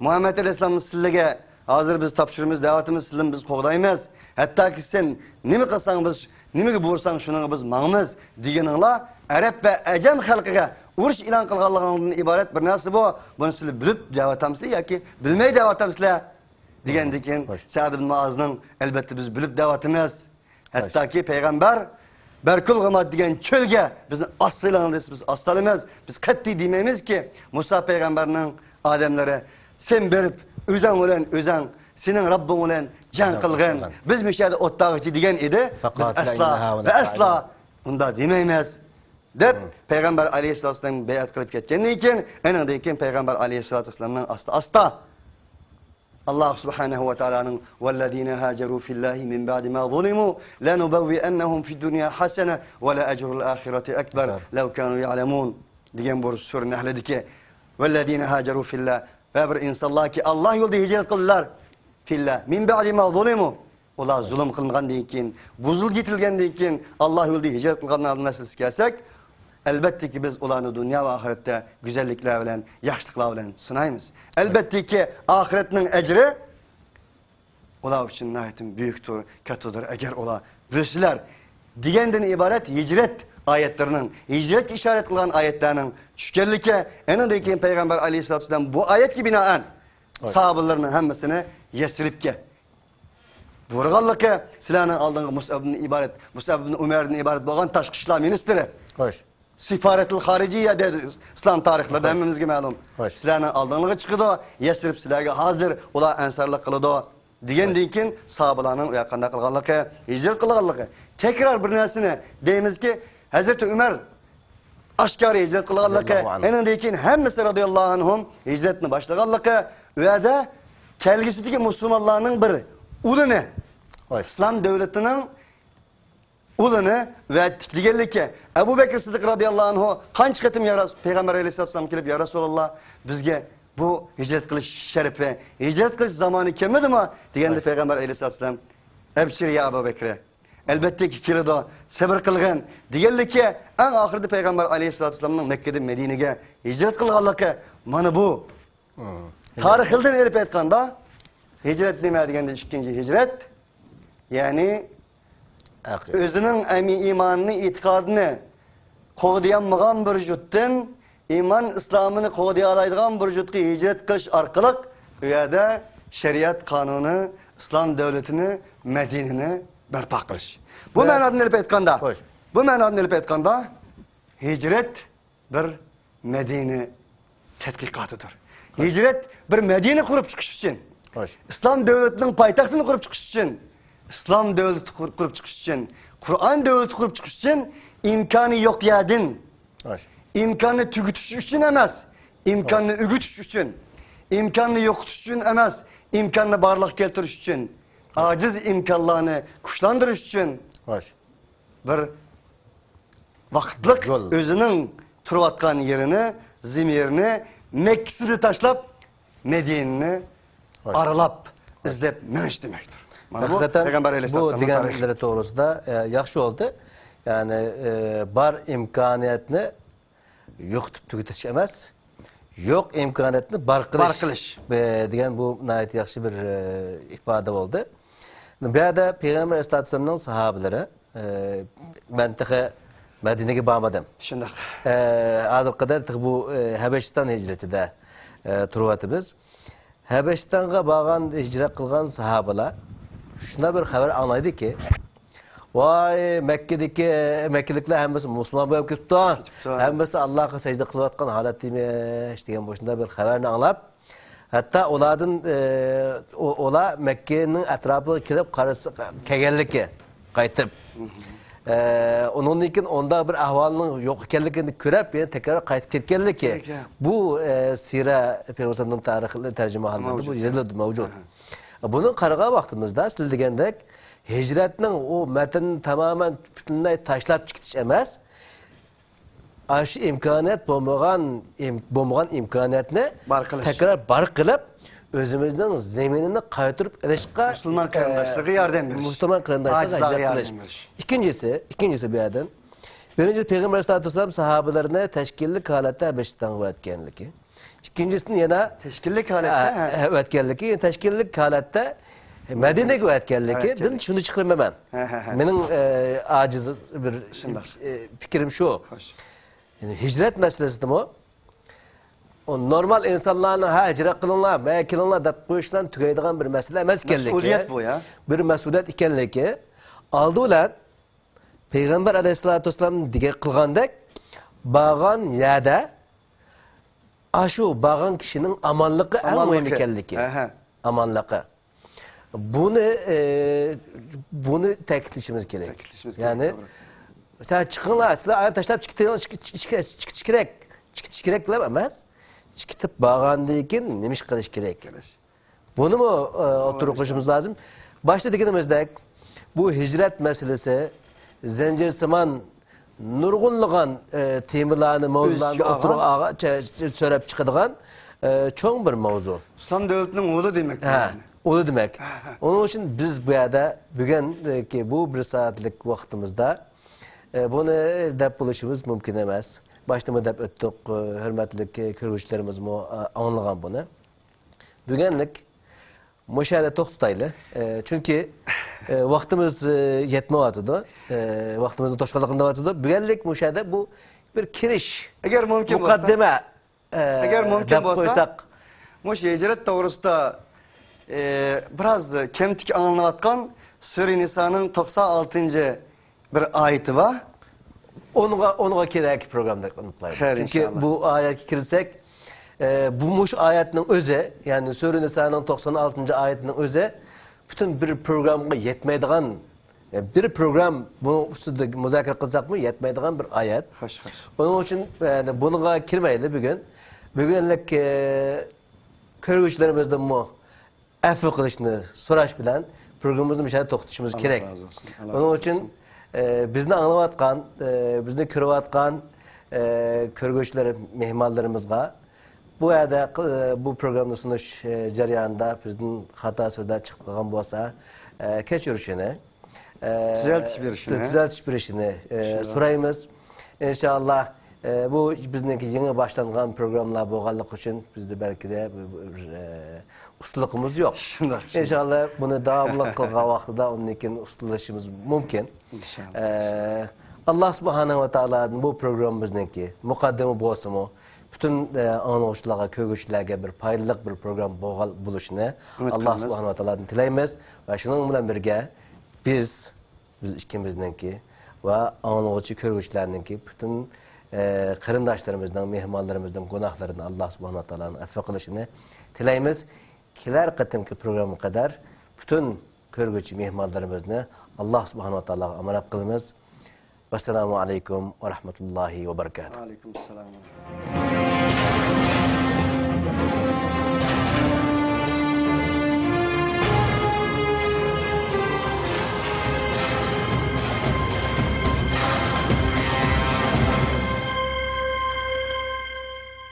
مۇھەممەد ئەلەيھىسسالام سىلەرگە ھازىر بىز تاپشۇرىمىز، دەۋاتىمىز، سىلەرنى بىز قوغدايمىز. ھەتتاكى سەن نېمە قىلساڭ بىز، نېمىگە بۇيرۇساڭ شۇنىڭغا بىز ماڭىمىز» دېگىنىڭلار ئەرەب ۋە ئەجەم خەلقىگە ئۇرۇش ئېلان قىلغانلىقىڭلاردىن ئىبارەت بىر نەرسە بۇ. بۇنى سىلەر بىلىپ دەۋاتامسىلەر ياكى بىلمەي دەۋاتامسىلەر؟ دېگەندىن كېيىن سەئد ئىبن مۇئازنىڭ، «ئەلۋەتتە بىز بىلىپ دەۋاتىمىز. ھەتتاكى پەيغەمبەر بەركۇل غامات دېگەن چۆلگە بىزنى ئاسسىلاڭ دېسە بىز ئاسسالىمىز. بىز قەتئىي دېمەيمىزكى، مۇسا پەيغەمبەرنىڭ ئادەملىرى سەن بېرىپ ئۆزەڭ بىلەن ئۆزەڭ، سېنىڭ رەببىڭ بىلەن جەڭ قىلغىن. بىز مۇشۇ يەردە ئوتتاغىچە» دېگەن ئىدى. بىز ئەسلا ۋە ئەسلا ئۇنداق دېمەيمىز، دەپ پەيغەمبەر ئەلەيھىسسالاتۇ ۋەسسالامغا بەيئەت قىلىپ كەتكەندىن كېيىن، ئېنىڭدىن كېيىن پەيغەمبەر ئەلەيھىسسالاتۇ ۋەسسالامنىڭ ئاستا ئاستا، ئاللا سۇبھانەھۇ ۋە تائالانىڭ «ۋەللەزىنە ھاجەرۇ فىللاھى مىن بەئدى ما زۇلىمۇ لەنۇبەۋۋىئەننەھۇم فىددۇنيا ھەسەنە ۋە لەئەجرۇل ئاخىرەتى ئەكبەر لەۋ كانۇ يەئلەمۇن» دېگەن بۇ سۈرە نەھلىدىكى «ۋەللەزىنە ھاجەرۇ فىللا» ۋە بىر ئىنسانلاركى ئاللا يولىدا ھىجرەت قىلدىلار. فىللا، مىن بەئدى ما زۇلىمۇ. ئۇلار زۇلۇم قىلىنغاندىن كېيىن، بۇزۇلۇپ كېتىلگەندىن كېيىن، ئاللا يولىدا ھىجرەت قىلغانلارنىڭ مەسىلىسىگە كەلسەك، ئەلۋەتتىكى بىز ئۇلارنى دۇنيا ۋە ئاخىرەتتە گۈزەللىكلەر بىلەن، ياخشىلىقلار بىلەن سىنايمىز. ئەلۋەتتىكى ئاخىرەتنىڭ ئەجرى ئۇلار ئۈچۈن ناھايىتى بۈيۈكتۇر، كاتتىدۇر، ئەگەر ئۇلار بىلسىلەر، دېگەندىن ئىبارەت ھىجرەت ئايەتلىرىنىڭ، ھىجرەتكە ئىشارەت قىلغان ئايەتلەرنىڭ چۈشكەنلىكى، ئېنىڭدىن كېيىن پەيغەمبەر ئەلەيھىسسالاتۇ ۋەسسالام بۇ ئايەتكە بىنائەن ساھابىلىرىنىڭ ھەممىسىنى يەسرىبكە بۇيرۇغانلىقى، سىلەرنىڭ ئالدىڭغا مۇسئەب ئىبن ئىبارەت، مۇسئەب ئىبن ئۇمەيرنى ئىبارەت بولغان تاشقى ئىشلار مىنىستىرى، سىفارەتۇل خارىجىيە دەيدۇ ئىسلام تارىخلىرىدا، ھەممىمىزگە مەلۇم. سىلەرنىڭ ئالدىڭلارغا چىقىدۇ، يەسرىب سىلەرگە ھازىر، ئۇلار ئەنسارلىق قىلىدۇ، دېگەندىن كېيىن ساھابىلارنىڭ ئۇ ياققا قانداق قىلغانلىقى، ھىجرەت قىلغانلىقى. تەكرار بىر نەرسىنى دەيمىزكى، ھەزرىتى ئۆمەر ئاشكارا ھىجرەت قىلغانلىقى، ئېنىڭدىن كېيىن ھەممىسى رازىياللاھۇ ئەنھۇم ھىجرەتنى باشلىغانلىقى، ئۇ يەردە كەلگۈسىدىكى مۇسۇلمانلارنىڭ بىر ئۇلىنى، ئىسلام دۆلىتىنىڭ ئۇلىنى ۋە تىكلىگەنلىكى. ئەبۇ بەكرى سىددىق رازىياللاھۇ ئەنھۇ قانچە قېتىم يا رەس-، پەيغەمبەر ئەلەيھىسسالام كېلىپ، يا رەسۇلاللا، بىزگە بۇ ھىجرەت قىلىش شەرىپى، ھىجرەت قىلىش زامانى كەلمىدىمۇ؟ دېگەندە پەيغەمبەر ئەلەيھىسسالام، ئەبشىر يا ئەبۇ بەكرى، ئەلۋەتتىكى كېلىدۇ، سەۋر قىلغىن، دېگەنلىكى، ئەڭ ئاخىرىدا پەيغەمبەر ئەلەيھىسسالامنىڭ مەككىدىن مەدىنىگە ھىجرەت قىلغانلىقى، مانا بۇ. تارىخىدىن ئېلىپ ئېيتقاندا، ھىجرەت نېمە دېگەندە، ئىككىنچى ھىجرەت، يەنى ئۆزىنىڭ ئەمىي ئىمانىنى، ئېتىقادىنى قوغدىيالمىغان بىر جۇتتىن ئىمان ئىسلامىنى قوغدىيالايدىغان بىر جۇتقا ھىجرەت قىلىش ئارقىلىق، ئۇ يەردە شەرىئەت قانۇنى، ئىسلام دۆلىتىنى، مەدىنىنى بەرپا قىلىش. بۇ مەنادىن ئېلىپ ئېيتقاندا، بۇ مەنادىن ئېلىپ ئېيتقاندا، ھىجرەت بىر مەدىنە تەتقىقاتىدۇر. ھىجرەت بىر مەدىنە قۇرۇپ چىقىش ئۈچۈن، ئىسلام دۆلىتىنىڭ پايتەختىنى قۇرۇپ چىقىش ئۈچۈن، ئىسلام دۆلىتى قۇر-، قۇرۇپ چىقىش ئۈچۈن، قۇرئان دۆلىتى قۇرۇپ چىقىش ئۈچۈن ئىمكانى يوق يەردىن، ئىمكاننى تۈگىتىش ئۈچۈن ئەمەس، ئىمكاننى ئۆگىتىش ئۈچۈن، ئىمكاننى يوقىتىش ئۈچۈن ئەمەس، ئىمكاننى بارلىققا كەلتۈرۈش ئۈچۈن، ئاجىز ئىمكانلارنى كۈچلەندۈرۈش ئۈچۈن بىر ۋاقىتلىق يول. ئۆزىنىڭ تۇرۇۋاتقان يېرىنى، زېمىنىنى، مەككىسىنى تاشلاپ، مەدىنىنى ئارىلاپ، ئىزدەپ مېڭىش دېمەكتۇر. مانا بۇ پەيغەمبەر ئەلەيھىسسالامنىڭ تارىخى. ھەقىقەتەن بۇ دېگەنلىرى توغرىسىدا، ئە، ياخشى بولدى. يەنى، ئە، بار ئىمكانىيەتنى يوقىتىپ تۈگىتىش ئەمەس، يوق ئىمكانىيەتنى بار قىلىش، بار قىلىش. ئە، دېگەن بۇ ناھايىتى ياخشى بىر، ئە، ئىپادە بولدى. بۇ يەردە پەيغەمبەر ئەلەيھىسسالامنىڭ ساھابىلىرى، ئە، مەن تېخى مەدىنىگە بارمىدىم. شۇنداق. ئە، ھازىرغا قەدەر تېخى بۇ، ئە، ھەبەشىستان ھىجرىتىدە، ئە، تۇرۇۋاتىمىز. ھەبەشىستانغا بارغان، ھىجرەت قىلغان ساھابىلار شۇنداق بىر خەۋەر ئاڭلايدۇكى، ۋاي، مەككىدىكى، مەككىلىكلەر ھەممىسى مۇسۇلمان بولۇپ كېتىپتۇ. كېتىپتۇ. ھەممىسى ئاللاغا سەجدە قىلىۋاتقان ھالەتتە ئىمىش دېگەن مۇشۇنداق بىر خەۋەرنى ئاڭلاپ، ھەتتا ئۇلاردىن، ئە، ئۇ-، ئۇلار مەككىنىڭ ئەتراپىغا كېلىپ قارىسا، كەلگەنلىكى، قايتىپ. ئە، ئۇنىڭدىن كېيىن ئۇنداق بىر ئەھۋالنىڭ يوق ئىكەنلىكىنى كۆرۈپ، يەنە تەكرار قايتىپ كەتكەنلىكى. بۇ، ئە، سىرە پەيغەمبەرنىڭ تارىخى تەرجىمىھالىدا بۇ يېزىلىدۇ، مەۋجۇت. بۇنى قارىغان ۋاقتىمىزدا، سىز دېگەندەك، ھىجرەتنىڭ ئۇ مەتنىنى تامامەن پۈتۈنلەي تاشلاپ چىقىش ئەمەس، ئاشۇ ئىمكانىيەت بولمىغان، ئىم-، بولمىغان ئىمكانىيەتنى بار قىلىش. تەكرار بار قىلىپ، ئۆزىمىزنىڭ زېمىنىنى قايتۇرۇپ ئېلىشقا، مۇسۇلمان قېرىنداشلىرىغا ياردەم بېرىش. مۇسۇلمان قېرىنداشلىرىغا ئاجىزلارغا ياردەم بېرىش. ئىككىنچىسى، ئىككىنچىسى بۇ يەردىن. بىرىنچى، پەيغەمبەر ئەلەيھىسسالاتۇ ۋەسسالام ساھابىلىرىنى تەشكىللىك ھالەتتە ھەبەشىستانغا ئەۋەتكەنلىكى. ئىككىنچىسىدىن يەنە، تەشكىللىك ھالەتتە، ھە، ھە. ئەۋەتكەنلىكى، تەشكىللىك ھالەتتە مەدىنىگە ئەۋەتكەنلىكىدىن شۇنى چىقىرىمەن مەن. ھە، ھە، ھە. مېنىڭ، ئە، ئاجىز بىر، شۇنداق. ئە، پىكرىم شۇ. خوش. يەنى ھىجرەت مەسىلىسىدىمۇ ئۇ نورمال ئىنسانلارنىڭ، «ھە، ھىجرەت قىلىڭلار، مەن كېلىڭلار» دەپ قويۇش بىلەن تۈگەيدىغان بىر مەسىلە ئەمەس ئىكەنلىكى. مەسئۇلىيەت بۇ، يا. بىر مەسئۇلىيەت ئىكەنلىكى. ئالدى بىلەن پەيغەمبەر ئەلەيھىسسالاتۇ ۋەسسالام دېگەن قىلغاندەك بارغان يەردە ئاشۇ بارغان كىشىنىڭ ئامانلىقى ئەڭ مۇھىم ئىكەنلىكى. ئەمەلدىكى. ئەھە. ئامانلىقى. بۇنى، ئە، بۇنى تەكىتلىشىمىز كېرەك. تەكىتلىشىمىز كېرەك، يەنى، توغرا. سىلەر چىقىڭلار، سىلەر ئايان تاشلاپ چىقىتىڭ-، چىق-، چىق-، چىقىش كېرەك. چىقىش كېرەك دەپ ئەمەس. چىقىتىپ بارغاندىن كېيىن نېمە ئىش قىلىش كېرەك؟ كېرەك. بۇنىمۇ، ئە، ئوتتۇرىغا قويۇشىمىز لازىم. باشتا دېگىنىمىزدەك، بۇ ھىجرەت مەسىلىسى زەنجىرسىمان نۇرغۇنلىغان، ئە، تېمىلارنى، مەۋزۇلارنى ئوتتۇرىغا ئالغان، چە-، سۆرەپ چىقىدىغان، ئە، چوڭ بىر مەۋزۇ. ئىسلام دۆلىتىنىڭ ئۇلى دېمەك. ھە، ئۇلى دېمەك. ھە، ھە. ئۇنىڭ ئۈچۈن بىز بۇ يەردە بۈگۈنكى بۇ بىر سائەتلىك ۋاقتىمىزدا، ئە، بۇنى دەپ بولۇشىمىز مۇمكىن ئەمەس. باشتىمۇ دەپ ئۆتتۇق، ئە، ھۆرمەتلىك كۆرگۈچىلىرىمىزمۇ، ئە، ئاڭلىغان بۇنى. بۈگۈنلۈك مۇشۇ يەردە توختىتايلى. ئە، چۈنكى، ئە، ۋاقتىمىز، ئە، يەتمەيۋاتىدۇ. ئە، ۋاقتىمىزنى توشقانلىقىنى دەۋاتىدۇ. بۈگۈنلۈك مۇشۇ يەردە بۇ بىر كىرىش، ئەگەر مۇمكىن بولسا، مۇقەددىمە، ئە، ئەگەر مۇمكىن دەپ بولسا، قويساق. مۇشۇ ھىجرەت توغرىسىدا، ئە، بىراز كەمتۈك ئاڭلىنىۋاتقان سۈرە نىسانىڭ توقسان ئالتىنچى بىر ئايىتى بار. ئونغا، ئونغا كېلەركى پروگراممىدا ئېنىقلايمىز. خەير، چۈنكى ئىنشاللا. بۇ ئايەتكە كىرسەك، ئە، بۇ مۇشۇ ئايەتنىڭ ئۆزى، يەنى سۈرە نىسانىڭ توقسان ئالتىنچى ئايىتىنىڭ ئۆزى پۈتۈن بىر پروگراممىغا يەتمەيدىغان، ئە، بىر پروگرام بۇنىڭ ئۈستىدە مۇزاكىرە قىلساقمۇ يەتمەيدىغان بىر ئايەت. خوش، خوش. ئۇنىڭ ئۈچۈن، يەنى بۇنىڭغا كىرمەيلى بۈگۈن. بۈگۈنلۈك، ئە، كۆرگۈچىلىرىمىزدىنمۇ ئەپۇ قىلىشنى سوراش بىلەن پروگراممىمىزنى مۇشۇ يەردە توختىتىشىمىز كېرەك. ئاللا رازى بولسۇن. ئۇنىڭ ئۈچۈن، ئە، بىزنى ئاڭلاۋاتقان، ئە، بىزنى كۆرۈۋاتقان، ئە، كۆرگۈچىلەر، مېھمانلىرىمىزغا بۇ يەردە، ئە، بۇ پروگراممىنى سۇنۇش، ئە، جەريانىدا بىزدىن خاتا سۆزلەر چىقىپ قالغان بولسا، ئە، كەچۈرۈشىنى، ئە، تۈزەلتىش بېرىشىنى. تۈزەلتىش بېرىشىنى، ئە، سورايمىز. ئىنشاللا، ئە، بۇ بىزنىڭكى يېڭى باشلانغان پروگراممىلار بولغانلىقى ئۈچۈن بىزدە بەلكىدە بىر، بىر، ئە، ئۇستىلىقىمىز يوق. شۇنداق، شۇنداق. ئىنشاللا بۇنى داۋاملىق قىلغان ۋاقتىدا ئۇندىن كېيىن ئۇستىلىشىمىز مۇمكىن. ئىنشاللا. ئە، ئاللا سۇبھانەھۇ ۋە تائالادىن بۇ پروگراممىمىزنىڭكى مۇقەددىمە بولسىمۇ، پۈتۈن، ئە، ئاڭلىغۇچىلارغا، كۆرگۈچىلەرگە بىر پايدىلىق بىر پروگرامما بولغان بولۇشىنى ئاللا سۇبھانەھۇ ۋە تائالادىن تىلەيمىز. ۋە شۇنىڭ بىلەن بىرگە بىز، بىز ئىككىمىزنىڭكى ۋە ئاڭلىغۇچى، كۆرگۈچىلەرنىڭكى پۈتۈن، ئە، قېرىنداشلىرىمىزنىڭ، مېھمانلىرىمىزنىڭ گۇناھلىرىنى ئاللا سۇبھانەھۇ ۋە تائالانىڭ ئەپۇ قىلىشىنى تىلەيمىز. كېلەر قېتىمقى پروگراممىغا قەدەر پۈتۈن كۆرگۈچى مېھمانلىرىمىزنى ئاللا سۇبھانەھۇ ۋە تائالاغا ئامانەت قىلىمىز. ۋەسسالامۇ ئەلەيكۇم ۋە رەھمەتۇللاھى ۋە بەرىكاتۇھ. ۋەئەلەيكۇم ئەسسالام.